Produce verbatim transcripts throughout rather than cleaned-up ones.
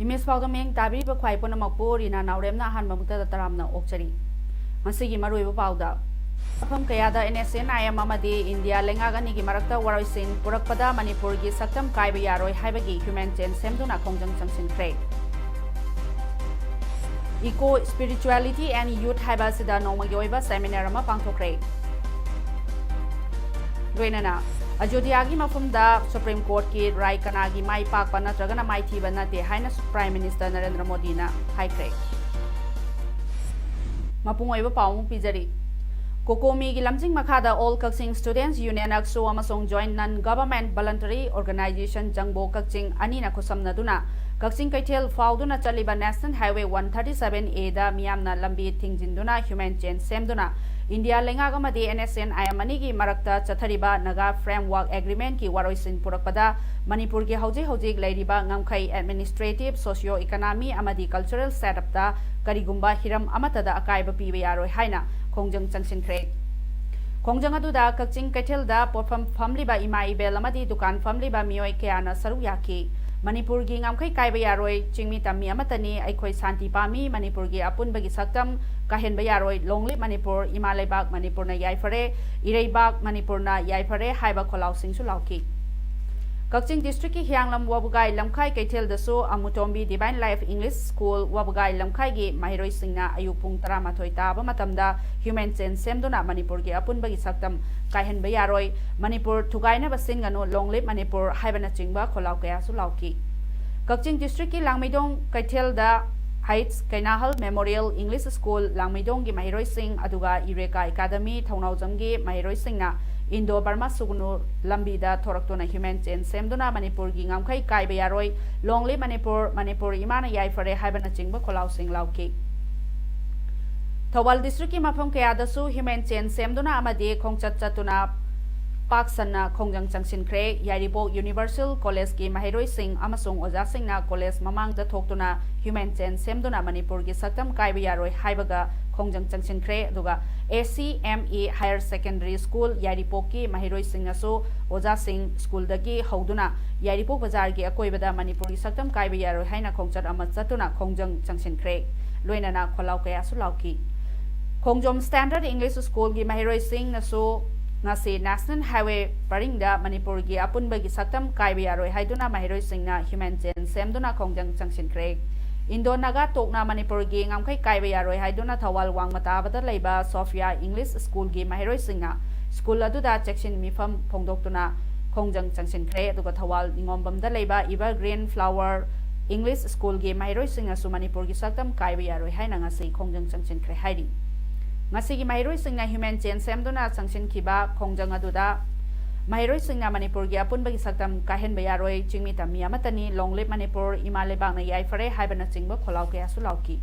Image ꯄꯥꯎꯗ ꯃꯤꯠꯌꯦꯡ ꯇꯥꯕꯤꯔꯤꯕ ꯈ꯭ꯋꯥꯏ ꯄꯨꯝꯅꯃꯛꯄꯨ ꯔꯤꯅꯥ ꯅꯥꯎꯔꯦꯝꯅ ꯑꯍꯥꯟꯕ ꯃꯛꯇꯗ ꯇꯔꯥꯝꯅ ꯑꯣꯛꯆꯔꯤ꯫ ꯉꯁꯤꯒꯤ ꯃꯔꯨꯑꯣꯏꯕ ꯄꯥꯎꯗ, ꯃꯐꯝ ꯀꯌꯥꯗ N S N I M ꯑꯃꯗꯤ ꯏꯟꯗꯤꯌꯥ ꯂꯩꯉꯥꯛ ꯑꯅꯤꯒꯤ ꯃꯔꯛꯇ ꯋꯥꯔꯣꯏꯁꯤꯟ ꯄꯨꯔꯛꯄꯗ ꯃꯅꯤꯄꯨꯔꯒꯤ ꯁꯛꯇꯝ ꯀꯥꯏꯕ ꯌꯥꯔꯣꯏ ꯍꯥꯏꯕꯒꯤ ꯍ꯭ꯌꯨꯃꯦꯟ ꯆꯦꯟ ꯁꯦꯝꯗꯨꯅ ꯈꯣꯡꯖꯪ ꯆꯪꯁꯤꯟꯈ꯭ꯔꯦ꯫ Eco, Spirituality and Youth ꯍꯥꯏꯕ ꯑꯁꯤꯗ ꯅꯣꯡꯃꯒꯤ ꯑꯣꯏꯕ ꯁꯦꯃꯤꯅꯥꯔ ꯑꯃ ꯄꯥꯡꯊꯣꯛꯈ꯭ꯔꯦ꯫ ꯂꯣꯏꯅꯅ ꯑꯌꯣꯙ꯭ꯌꯥꯒꯤ ꯃꯐꯝꯗ ꯁꯨꯄ꯭ꯔꯤꯝ ꯀꯣꯔꯠꯀꯤ ꯔꯥꯏ ꯀꯅꯥꯒꯤ ꯃꯥꯏ ꯄꯥꯛꯄ ꯅꯠꯇ꯭ꯔꯒꯅ ꯃꯥꯏꯊꯤꯕ ꯅꯠꯇꯦ ꯍꯥꯏꯅ ꯄ꯭ꯔꯥꯏꯝ ꯃꯤꯅꯤꯁꯇꯔ ꯅꯔꯦꯟꯗ꯭ꯔ ꯃꯣꯗꯤꯅ ꯍꯥꯏꯈ꯭ꯔꯦ꯫ ꯃꯄꯨꯡ ꯑꯣꯏꯕ ꯄꯥꯎ ꯑꯃꯨꯛ ꯄꯤꯖꯔꯤ꯫ ꯀꯣꯀꯣꯃꯤꯒꯤ ꯂꯝꯖꯤꯡ ꯃꯈꯥꯗ All Kakching Students Union, ꯑꯛꯁꯣ, ꯑꯃꯁꯨꯡ Joint Non Government Voluntary Organization ꯖꯪꯕꯣ ꯀꯛꯆꯤꯡ ꯑꯅꯤꯅ ꯈꯨꯠꯁꯝꯅꯗꯨꯅ ꯀꯛꯆꯤꯡ ꯀꯩꯊꯦꯜ ꯐꯥꯎꯗꯨꯅ ꯆꯠꯂꯤꯕ National Highway one thirty seven A ꯗ ꯃꯤꯌꯥꯝꯅ ꯂꯝꯕꯤ ꯊꯤꯡꯖꯤꯟꯗꯨꯅ ꯍ꯭ꯌꯨꯃꯦꯟ ꯆꯦꯟ ꯁꯦꯝꯗꯨꯅ ꯏꯟꯗꯤꯌꯥ ꯂꯩꯉꯥꯛ ꯑꯃꯗꯤ N S N I M ꯑꯅꯤꯒꯤ ꯃꯔꯛꯇ ꯆꯠꯊꯔꯤꯕ ꯅꯥꯒꯥ ꯐ꯭ꯔꯦꯝꯋꯥꯔꯛ ꯑꯦꯒ꯭ꯔꯤꯃꯦꯟꯠꯀꯤ ꯋꯥꯔꯣꯏꯁꯤꯟ ꯄꯨꯔꯛꯄꯗ ꯃꯅꯤꯄꯨꯔꯒꯤ ꯍꯧꯖꯤꯛ ꯍꯧꯖꯤꯛ ꯂꯩꯔꯤꯕ ꯉꯝꯈꯩ, ꯑꯦꯗꯃꯤꯅꯤꯁꯇ꯭ꯔꯦꯇꯤꯚ, ꯁꯣꯁꯤꯌꯣ ꯏꯀꯣꯅꯣꯃꯤ ꯑꯃꯗꯤ ꯀꯜꯆꯔꯦꯜ ꯁꯦꯠꯑꯞꯇ ꯀꯔꯤꯒꯨꯝꯕ ꯍꯤꯔꯝ ꯑꯃꯠꯇꯗ ꯑꯀꯥꯏꯕ ꯄꯤꯕ ꯌꯥꯔꯣꯏ ꯍꯥꯏꯅ ꯈꯣꯡꯖꯪ ꯆꯪꯁꯤꯟꯈ꯭ꯔꯦ꯫ ꯈꯣꯡꯖꯪ ꯑꯗꯨꯗ ꯀꯛꯆꯤꯡ ꯀꯩꯊꯦꯜꯗ ꯄꯣꯠꯐꯝ ꯐꯝꯂꯤꯕ ꯏꯃꯥ ꯏꯕꯦꯜ ꯑꯃꯗꯤ ꯗꯨꯀꯥꯟ ꯐꯝꯂꯤꯕ ꯃꯤꯑꯣꯏ ꯀꯌꯥꯅ ꯁꯔꯨꯛ ꯌꯥꯈꯤ꯫ ꯃꯅꯤꯄꯨꯔꯒꯤ ꯉꯝꯈꯩ ꯀꯥꯏꯕ ꯌꯥꯔꯣꯏ, ꯆꯤꯡꯃꯤ ꯇꯝꯃꯤ ꯑꯃꯠꯇꯅꯤ, ꯑꯩꯈꯣꯏ ꯁꯥꯟꯇꯤ ꯄꯥꯝꯃꯤ, ꯃꯅꯤꯄꯨꯔꯒꯤ ꯑꯄꯨꯟꯕꯒꯤ ꯁꯛꯇꯝ ꯀꯥꯏꯍꯟꯕ ꯌꯥꯔꯣꯏ, Long live ꯃꯅꯤꯄꯨꯔ, ꯏꯃꯥ ꯂꯩꯕꯥꯛ ꯃꯅꯤꯄꯨꯔꯅ ꯌꯥꯏꯐꯔꯦ, ꯏꯔꯩꯕꯥꯛ ꯃꯅꯤꯄꯨꯔꯅ ꯌꯥꯏꯐꯔꯦ ꯍꯥꯏꯕ ꯈꯣꯜꯂꯥꯎꯁꯤꯡꯁꯨ ꯂꯥꯎꯈꯤ꯫ ꯀꯛꯆꯤꯡ ꯗꯤꯁꯇ꯭ꯔꯤꯛꯀꯤ ꯍꯤꯌꯥꯡꯂꯝ ꯋꯥꯕꯒꯥꯏ ꯂꯝꯈꯥꯏ ꯀꯩꯊꯦꯜꯗꯁꯨ ꯑꯃꯨꯇꯣꯝꯕꯤ ꯗꯤꯚꯥꯏꯟ ꯂꯥꯏꯐ ꯏꯪꯂꯤꯁ ꯁ꯭ꯀꯨꯜ ꯋꯥꯕꯒꯥꯏ ꯂꯝꯈꯥꯏꯒꯤ ꯃꯍꯩꯔꯣꯏꯁꯤꯡꯅ ꯑꯌꯨꯛ ꯄꯨꯡ ꯇꯔꯥꯃꯥꯊꯣꯏ ꯇꯥꯕ ꯃꯇꯝꯗ ꯍ꯭ꯌꯨꯃꯦꯟ ꯆꯦꯟ ꯁꯦꯝꯗꯨꯅ ꯃꯅꯤꯄꯨꯔꯒꯤ ꯑꯄꯨꯟꯕꯒꯤ ꯁꯛꯇꯝ ꯀꯥꯏꯍꯟꯕ ꯌꯥꯔꯣꯏ, ꯃꯅꯤꯄꯨꯔ ꯊꯨꯒꯥꯏꯅꯕ ꯁꯤꯟꯒꯅꯨ, Long live ꯃꯅꯤꯄꯨꯔ ꯍꯥꯏꯕꯅꯆꯤꯡꯕ ꯈꯣꯜꯂꯥꯎ ꯀꯌꯥꯁꯨ ꯂꯥꯎꯈꯤ꯫ ꯀꯛꯆꯤꯡ ꯗꯤꯁꯇ꯭ꯔꯤꯛꯀꯤ ꯂꯥꯡꯃꯩꯗꯣꯡ ꯀꯩꯊꯦꯜꯗ ꯍꯩꯠꯁ ꯀꯩꯅꯥꯍꯜ ꯃꯦꯃꯣꯔꯤꯌꯦꯜ ꯏꯪꯂꯤꯁ ꯁ꯭ꯀꯨꯜ ꯂꯥꯡꯃꯩꯗꯣꯡꯒꯤ ꯃꯍꯩꯔꯣꯏꯁꯤꯡ, ꯑꯗꯨꯒ ꯏꯔꯦꯀꯥ ꯑꯦꯀꯥꯗꯃꯤ ꯊꯧꯅꯥꯎꯖꯝꯒꯤ ꯃꯍꯩꯔꯣꯏꯁꯤꯡꯅ ꯏꯟꯗꯣ ꯕꯔꯃꯥ ꯁꯨꯒꯅꯨ ꯂꯝꯕꯤꯗ ꯊꯣꯔꯛꯇꯨꯅ human chain ꯁꯦꯝꯗꯨꯅ ꯃꯅꯤꯄꯨꯔꯒꯤ ꯉꯝꯈꯩ ꯀꯥꯏꯕ ꯌꯥꯔꯣꯏ, Long live ꯃꯅꯤꯄꯨꯔ, ꯃꯅꯤꯄꯨꯔ ꯏꯃꯥꯅ ꯌꯥꯏꯐꯔꯦ ꯍꯥꯏꯕꯅꯆꯤꯡꯕ ꯈꯣꯜꯂꯥꯎꯁꯤꯡ ꯂꯥꯎꯈꯤ꯫ ꯊꯧꯕꯥꯜ districtꯀꯤ ꯃꯐꯝ ꯀꯌꯥꯗꯁꯨ human chain ꯁꯦꯝꯗꯨꯅ ꯑꯃꯗꯤ ꯈꯣꯡꯆꯠ ꯆꯠꯇꯨꯅ ꯄꯥꯛ ꯁꯟꯅ ꯈꯣꯡꯖꯪ ꯆꯪꯁꯤꯟꯈ꯭ꯔꯦ꯫ ꯌꯥꯏꯔꯤꯄꯣꯛ Universal Collegeꯀꯤ ꯃꯍꯩꯔꯣꯏꯁꯤꯡ ꯑꯃꯁꯨꯡ ꯑꯣꯖꯥꯁꯤꯡꯅ college ꯃꯃꯥꯡꯗ ꯊꯣꯛꯇꯨꯅ human chain ꯁꯦꯝꯗꯨꯅ ꯃꯅꯤꯄꯨꯔꯒꯤ ꯁꯛꯇꯝ ꯀꯥꯏꯕ ꯌꯥꯔꯣꯏ ꯍꯥꯏꯕꯒ ꯈꯣꯡꯖꯪ ꯆꯪꯁꯤꯟꯈ꯭ꯔꯦ꯫ ꯑꯗꯨꯒ A C M E Higher Secondary School ꯌꯥꯏꯔꯤꯄꯣꯛꯀꯤ ꯃꯍꯩꯔꯣꯏꯁꯤꯡꯅꯁꯨ ꯑꯣꯖꯥꯁꯤꯡ, schoolꯗꯒꯤ ꯍꯧꯗꯨꯅ ꯌꯥꯏꯔꯤꯄꯣꯛ ꯕꯖꯥꯔꯒꯤ ꯑꯀꯣꯏꯕꯗ ꯃꯅꯤꯄꯨꯔꯒꯤ ꯁꯛꯇꯝ ꯀꯥꯏꯕ ꯌꯥꯔꯣꯏ ꯍꯥꯏꯅ ꯈꯣꯡꯆꯠ ꯑꯃ ꯆꯠꯇꯨꯅ ꯈꯣꯡꯖꯪ ꯆꯪꯁꯤꯟꯈ꯭ꯔꯦ꯫ ꯂꯣꯏꯅꯅ ꯈꯣꯜꯂꯥꯎ ꯀꯌꯥꯁꯨ ꯂꯥꯎꯈꯤ꯫ ꯈꯣꯡꯖꯣꯝ Standard English Schoolꯒꯤ ꯃꯍꯩꯔꯣꯏꯁꯤꯡꯅꯁꯨ ꯉꯁꯤ National Highway ꯄꯔꯤꯡꯗ ꯃꯅꯤꯄꯨꯔꯒꯤ ꯑꯄꯨꯟꯕꯒꯤ ꯁꯛꯇꯝ ꯀꯥꯏꯕ ꯌꯥꯔꯣꯏ ꯍꯥꯏꯗꯨꯅ ꯃꯍꯩꯔꯣꯏꯁꯤꯡꯅ human chain ꯁꯦꯝꯗꯨꯅ ꯈꯣꯡꯖꯪ ꯆꯪꯁꯤꯟꯈ꯭ꯔꯦ꯫ ꯏꯟꯗꯣ ꯅꯥꯒꯥ ꯇꯣꯛꯅ ꯃꯅꯤꯄꯨꯔꯒꯤ ꯉꯝꯈꯩ ꯀꯥꯏꯕ ꯌꯥꯔꯣꯏ ꯍꯥꯏꯗꯨꯅ ꯊꯧꯕꯥꯜ ꯋꯥꯡꯃ ꯇꯥꯕꯗ ꯂꯩꯕ Sophia English Schoolꯒꯤ ꯃꯍꯩꯔꯣꯏꯁꯤꯡꯅ school ꯑꯗꯨꯗ ꯆꯦꯛꯁꯤꯟ ꯃꯤꯐꯝ ꯐꯣꯡꯗꯣꯛꯇꯨꯅ ꯈꯣꯡꯖꯪ ꯆꯪꯁꯤꯟꯈ꯭ꯔꯦ꯫ ꯑꯗꯨꯒ ꯊꯧꯕꯥꯜ ꯅꯤꯉꯣꯝꯕꯝꯗ ꯂꯩꯕ Evergreen Flower English Schoolꯒꯤ ꯃꯍꯩꯔꯣꯏꯁꯤꯡꯅꯁꯨ ꯃꯅꯤꯄꯨꯔꯒꯤ ꯁꯛꯇꯝ ꯀꯥꯏꯕ ꯌꯥꯔꯣꯏ ꯍꯥꯏꯅ ꯉꯁꯤ ꯈꯣꯡꯖꯪ ꯆꯪꯁꯤꯟꯈ꯭ꯔꯦ ꯍꯥꯏꯔꯤ꯫ ꯉꯁꯤꯒꯤ ꯃꯍꯩꯔꯣꯏꯁꯤꯡꯅ human chain ꯁꯦꯝꯗꯨꯅ ꯆꯪꯁꯤꯟꯈꯤꯕ ꯈꯣꯡꯖꯪ ꯑꯗꯨꯗ ꯃꯍꯩꯔꯣꯏꯁꯤꯡꯅ ꯃꯅꯤꯄꯨꯔꯒꯤ ꯑꯄꯨꯟꯕꯒꯤ ꯁꯛꯇꯝ ꯀꯥꯏꯍꯟꯕ ꯌꯥꯔꯣꯏ, ꯆꯤꯡꯃꯤ ꯇꯝꯃꯤ ꯑꯃꯠꯇꯅꯤ, Long live ꯃꯅꯤꯄꯨꯔ, ꯏꯃꯥ ꯂꯩꯕꯥꯛꯅ ꯌꯥꯏꯐꯔꯦ ꯍꯥꯏꯕꯅꯆꯤꯡꯕ ꯈꯣꯜꯂꯥꯎ ꯀꯌꯥꯁꯨ ꯂꯥꯎꯈꯤ꯫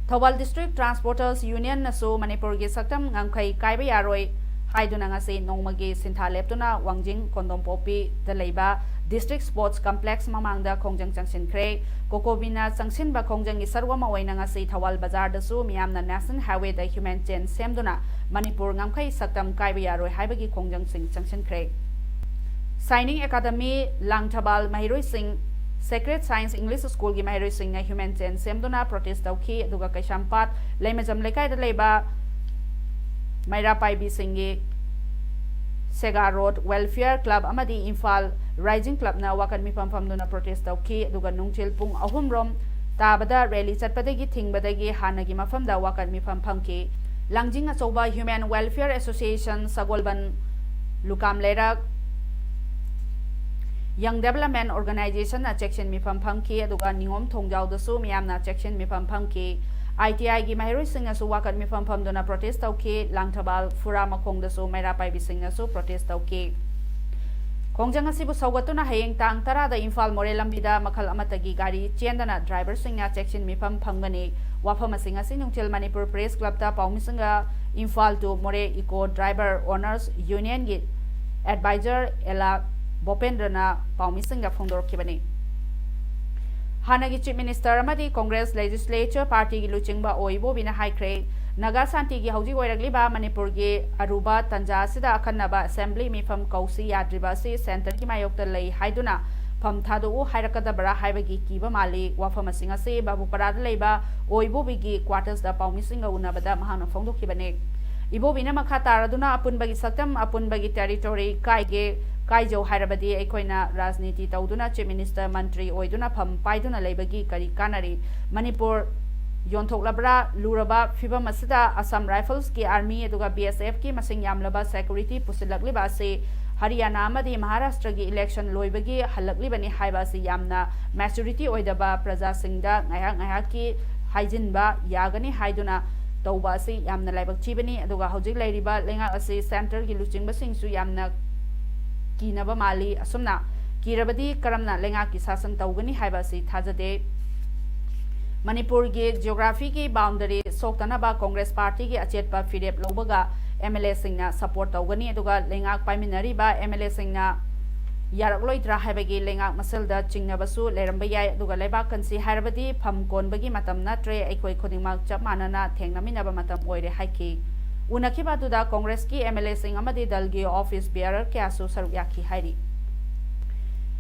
ꯊꯧꯕꯥꯜ District Transporters Unionꯅꯁꯨ ꯃꯅꯤꯄꯨꯔꯒꯤ ꯁꯛꯇꯝ ꯉꯝꯈꯩ ꯀꯥꯏꯕ ꯌꯥꯔꯣꯏ ꯍꯥꯏꯗꯨꯅ ꯉꯁꯤ ꯅꯣꯡꯃꯒꯤ ꯁꯤꯟꯊꯥ ꯂꯦꯞꯇꯨꯅ ꯋꯥꯡꯖꯤꯡ ꯀꯣꯟꯗꯣꯝꯄꯣꯛꯄꯤꯗ ꯂꯩꯕ District Sports Complex ꯃꯃꯥꯡꯗ ꯈꯣꯡꯖꯪ ꯆꯪꯁꯤꯟꯈ꯭ꯔꯦ꯫ ꯀꯣꯀꯣꯃꯤꯅ ꯆꯪꯁꯤꯟꯕ ꯈꯣꯡꯖꯪꯒꯤ ꯁꯔꯨꯛ ꯑꯃ ꯑꯣꯏꯅ ꯉꯁꯤ ꯊꯧꯕꯥꯜ ꯕꯖꯥꯔꯗꯁꯨ ꯃꯤꯌꯥꯝꯅ National Highwayꯗ human chain ꯁꯦꯝꯗꯨꯅ ꯃꯅꯤꯄꯨꯔ ꯉꯝꯈꯩ ꯁꯛꯇꯝ ꯀꯥꯏꯕ ꯌꯥꯔꯣꯏ ꯍꯥꯏꯕꯒꯤ ꯈꯣꯡꯖꯪꯁꯤꯡ ꯆꯪꯁꯤꯟꯈ꯭ꯔꯦ꯫ Shining Academy, Langthabal ꯃꯍꯩꯔꯣꯏꯁꯤꯡ, Sacred Science English Schoolꯒꯤ ꯃꯍꯩꯔꯣꯏꯁꯤꯡꯅ human chain ꯁꯦꯝꯗꯨꯅ protest ꯇꯧꯈꯤ꯫ ꯑꯗꯨꯒ ꯀꯩꯁꯥꯝꯄꯥꯠ ꯂꯩꯃꯖꯝ ꯂꯩꯀꯥꯏꯗ ꯂꯩꯕ ꯃꯩꯔꯥ ꯄꯥꯏꯕꯤꯁꯤꯡꯒꯤ Sega Road Welfare Club ꯑꯃꯗꯤ ꯏꯝꯐꯥꯜ Rising Clubꯅ ꯋꯥꯀꯠ ꯃꯤꯐꯝ ꯐꯝꯗꯨꯅ protest ꯇꯧꯈꯤ꯫ ꯑꯗꯨꯒ ꯅꯨꯡꯊꯤꯜ ꯄꯨꯡ ꯑꯍꯨꯝ ꯔꯣꯝ ꯇꯥꯕꯗ rally ꯆꯠꯄꯗꯒꯤ ꯊꯤꯡꯕꯗꯒꯤ ꯍꯥꯟꯅꯒꯤ ꯃꯐꯝꯗ ꯋꯥꯀꯠ ꯃꯤꯐꯝ ꯐꯝꯈꯤ꯫ ꯂꯥꯡꯖꯤꯡ ꯑꯆꯧꯕ Human Welfare Association ꯁꯒꯣꯜꯕꯟ ꯂꯨꯀꯥꯝ ꯂꯩꯔꯛ Young Development Organizationꯅ ꯆꯦꯛꯁꯤꯟ ꯃꯤꯐꯝ ꯐꯝꯈꯤ꯫ ꯑꯗꯨꯒ ꯅꯤꯉꯣꯝ ꯊꯣꯡꯖꯥꯎꯗꯁꯨ ꯃꯤꯌꯥꯝꯅ ꯆꯦꯛꯁꯤꯟ ꯃꯤꯐꯝ ꯐꯝꯈꯤ꯫ ꯑꯥꯏ ꯇꯤ ꯑꯥꯏꯒꯤ ꯃꯍꯩꯔꯣꯏꯁꯤꯡꯅꯁꯨ ꯋꯥꯀꯠ ꯃꯤꯐꯝ ꯐꯝꯗꯨꯅ ꯄ꯭ꯔꯣꯇꯦꯁ ꯇꯧꯈꯤ꯫ ꯂꯥꯡꯊꯕꯥꯜ ꯐꯨꯔꯥ ꯃꯈꯣꯡꯗꯁꯨ ꯃꯩꯔꯥ ꯄꯥꯏꯕꯤꯁꯤꯡꯅꯁꯨ ꯄ꯭ꯔꯣꯇꯦꯁ ꯇꯧꯈꯤ꯫ ꯈꯣꯡꯖꯪ ꯑꯁꯤꯕꯨ ꯁꯧꯒꯠꯇꯨꯅ ꯍꯌꯦꯡ ꯇꯥꯡ ꯇꯔꯥꯗ ꯏꯝꯐꯥꯜ ꯃꯣꯔꯦ ꯂꯝꯕꯤꯗ ꯃꯈꯜ ꯑꯃꯠꯇꯒꯤ ꯒꯥꯔꯤ ꯆꯦꯟꯗꯅ ꯗ꯭ꯔꯥꯏꯚꯔꯁꯤꯡꯅ ꯆꯦꯛꯁꯤꯟ ꯃꯤꯐꯝ ꯐꯝꯒꯅꯤ꯫ ꯋꯥꯐꯝꯁꯤꯡ ꯑꯁꯤ ꯅꯨꯡꯊꯤꯜ ꯃꯅꯤꯄꯨꯔ ꯄ꯭ꯔꯦꯁ ꯀ꯭ꯂꯕꯇ ꯄꯥꯎꯃꯤꯁꯤꯡꯒ ꯏꯝꯐꯥꯜ ꯇꯨ ꯃꯣꯔꯦ ꯏꯀꯣ ꯗ꯭ꯔꯥꯏꯚꯔ ꯑꯣꯅꯔꯁ ꯌꯨꯅꯤꯌꯟꯒꯤ ꯑꯦꯗꯚꯥꯏꯖꯔ ꯑꯦꯂꯥ ꯕꯣꯄꯦꯟꯗ꯭ꯔꯅ ꯄꯥꯎꯃꯤꯁꯤꯡꯗ ꯐꯣꯡꯗꯣꯔꯛꯈꯤꯕꯅꯤ꯫ ꯍꯥꯟꯅꯒꯤ ꯆꯤꯐ ꯃꯤꯅꯤꯁꯇꯔ ꯑꯃꯗꯤ ꯀꯣꯡꯒ꯭ꯔꯦꯁ ꯂꯦꯖꯤꯁꯂꯦꯆꯔ ꯄꯥꯔꯇꯤꯒꯤ ꯂꯨꯆꯤꯡꯕ ꯑꯣ ꯏꯕꯣꯕꯤꯅ ꯍꯥꯏꯈ꯭ꯔꯦ, ꯅꯥꯒꯥ ꯁꯥꯟꯇꯤꯒꯤ ꯍꯧꯖꯤꯛ ꯑꯣꯏꯔꯛꯂꯤꯕ ꯃꯅꯤꯄꯨꯔꯒꯤ ꯑꯔꯨꯕ ꯇꯥꯟꯖꯥ ꯑꯁꯤꯗ ꯑꯈꯟꯅꯕ ꯑꯦꯁꯦꯝꯕ꯭ꯂꯤ ꯃꯤꯐꯝ ꯀꯧꯁꯤ ꯌꯥꯗ꯭ꯔꯤꯕ ꯑꯁꯤ ꯁꯦꯟꯇꯔꯒꯤ ꯃꯥꯌꯣꯛꯇ ꯂꯩ ꯍꯥꯏꯗꯨꯅ ꯐꯝ ꯊꯥꯗꯣꯛꯎ ꯍꯥꯏꯔꯛꯀꯗꯕ꯭ꯔꯥ ꯍꯥꯏꯕꯒꯤ ꯀꯤꯕ ꯃꯥꯜꯂꯤ꯫ ꯋꯥꯐꯝꯁꯤꯡ ꯑꯁꯤ ꯕꯥꯕꯨꯄꯔꯥꯗ ꯂꯩꯕ ꯑꯣ ꯏꯕꯣꯕꯤꯒꯤ ꯀ꯭ꯋꯥꯇꯔꯁꯇ ꯄꯥꯎꯃꯤꯁꯤꯡꯒ ꯎꯅꯕꯗ ꯃꯍꯥꯛꯅ ꯐꯣꯡꯗꯣꯛꯈꯤꯕꯅꯤ꯫ ꯏꯕꯣꯕꯤꯅ ꯃꯈꯥ ꯇꯥꯔꯗꯨꯅ ꯑꯄꯨꯟꯕꯒꯤ ꯁꯛꯇꯝ, ꯑꯄꯨꯟꯕꯒꯤ ꯇꯦꯔꯤꯇꯣꯔꯤ ꯀꯥꯏꯒꯦ, ꯀꯥꯏꯖꯧ ꯍꯥꯏꯔꯕꯗꯤ ꯑꯩꯈꯣꯏꯅ ꯔꯥꯖꯅꯤꯇꯤ ꯇꯧꯗꯨꯅ ꯆꯤꯐ ꯃꯤꯅꯤꯁꯇꯔ, ꯃꯟꯇ꯭ꯔꯤ ꯑꯣꯏꯗꯨꯅ ꯐꯝ ꯄꯥꯏꯗꯨꯅ ꯂꯩꯕꯒꯤ ꯀꯔꯤ ꯀꯥꯟꯅꯔꯤ? ꯃꯅꯤꯄꯨꯔ ꯌꯣꯟꯊꯣꯛꯂꯕ꯭ꯔꯥ? ꯂꯨꯔꯕ ꯐꯤꯕꯝ ꯑꯁꯤꯗ ꯑꯁꯥꯝ ꯔꯥꯏꯐꯜꯁꯀꯤ ꯑꯥꯔꯃꯤ ꯑꯗꯨꯒ ꯕꯤ ꯑꯦꯁ ꯑꯦꯐꯀꯤ ꯃꯁꯤꯡ ꯌꯥꯝꯂꯕ ꯁꯦꯀ꯭ꯌꯨꯔꯤꯇꯤ ꯄꯨꯁꯤꯜꯂꯛꯂꯤꯕ ꯑꯁꯤ ꯍꯔꯤꯌꯥꯅꯥ ꯑꯃꯗꯤ ꯃꯍꯥꯔꯥꯁꯇ꯭ꯔꯒꯤ ꯏꯂꯦꯛꯁꯟ ꯂꯣꯏꯕꯒꯤ ꯍꯜꯂꯛꯂꯤꯕꯅꯤ ꯍꯥꯏꯕ ꯑꯁꯤ ꯌꯥꯝꯅ ꯃꯦꯆꯨꯔꯤꯇꯤ ꯑꯣꯏꯗꯕ, ꯄ꯭ꯔꯖꯥꯁꯤꯡꯗ ꯉꯥꯏꯍꯥꯛ ꯉꯥꯏꯍꯥꯛꯀꯤ ꯍꯥꯏꯖꯤꯟꯕ ꯌꯥꯒꯅꯤ ꯍꯥꯏꯗꯨꯅ ꯇꯧꯕ ꯑꯁꯤ ꯌꯥꯝꯅ ꯂꯥꯏꯕꯛ ꯊꯤꯕꯅꯤ꯫ ꯑꯗꯨꯒ ꯍꯧꯖꯤꯛ ꯂꯩꯔꯤꯕ ꯂꯩꯉꯥꯛ ꯑꯁꯤ ꯁꯦꯟꯇꯔꯒꯤ ꯂꯨꯆꯤꯡꯕꯁꯤꯡꯁꯨ ꯌꯥꯝꯅ ꯀꯤꯅꯕ ꯃꯥꯜꯂꯤ꯫ ꯑꯁꯨꯝꯅ ꯀꯤꯔꯕꯗꯤ ꯀꯔꯝꯅ ꯂꯩꯉꯥꯛꯀꯤ ꯁꯥꯁꯟ ꯇꯧꯒꯅꯤ ꯍꯥꯏꯕ ꯑꯁꯤ ꯊꯥꯖꯗꯦ꯫ ꯃꯅꯤꯄꯨꯔꯒꯤ ꯖꯤꯑꯣꯒ꯭ꯔꯥꯐꯤꯒꯤ ꯕꯥꯎꯟꯗꯔꯤ ꯁꯣꯛꯇꯅꯕ ꯀꯣꯡꯒ꯭ꯔꯦꯁ ꯄꯥꯔꯇꯤꯒꯤ ꯑꯆꯦꯠꯄ ꯐꯤꯔꯦꯞ ꯂꯧꯕꯒ ꯑꯦꯝ ꯑꯦꯜ ꯑꯦꯁꯤꯡꯅ ꯁꯄꯣꯔꯠ ꯇꯧꯒꯅꯤ, ꯑꯗꯨꯒ ꯂꯩꯉꯥꯛ ꯄꯥꯏꯃꯤꯟꯅꯔꯤꯕ ꯑꯦꯝ ꯑꯦꯜ ꯑꯦꯁꯤꯡꯅ ꯌꯥꯔꯛꯂꯣꯏꯗ꯭ꯔꯥ ꯍꯥꯏꯕꯒꯤ ꯂꯩꯉꯥꯛ ꯃꯁꯦꯜꯗ ꯆꯤꯡꯅꯕꯁꯨ ꯂꯩꯔꯝꯕ ꯌꯥꯏ꯫ ꯑꯗꯨꯒ ꯂꯩꯕꯥꯛ ꯀꯟꯁꯤ ꯍꯥꯏꯔꯕꯗꯤ ꯐꯝ ꯀꯣꯟꯕꯒꯤ ꯃꯇꯝ ꯅꯠꯇ꯭ꯔꯦ, ꯑꯩꯈꯣꯏ ꯈꯨꯗꯤꯡꯃꯛ ꯆꯞ ꯃꯥꯟꯅꯅ ꯊꯦꯡꯅꯃꯤꯟꯅꯕ ꯃꯇꯝ ꯑꯣꯏꯔꯦ ꯍꯥꯏꯈꯤ꯫ ꯎꯅꯈꯤꯕ ꯑꯗꯨꯗ ꯀꯣꯡꯒ꯭ꯔꯦꯁꯀꯤ ꯑꯦꯝ ꯑꯦꯜ ꯑꯦꯁꯤꯡ ꯑꯃꯗꯤ ꯗꯜꯒꯤ ꯑꯣꯐꯤꯁ ꯕꯤꯌꯔꯔ ꯀꯌꯥꯁꯨ ꯁꯔꯨꯛ ꯌꯥꯈꯤ ꯍꯥꯏꯔꯤ꯫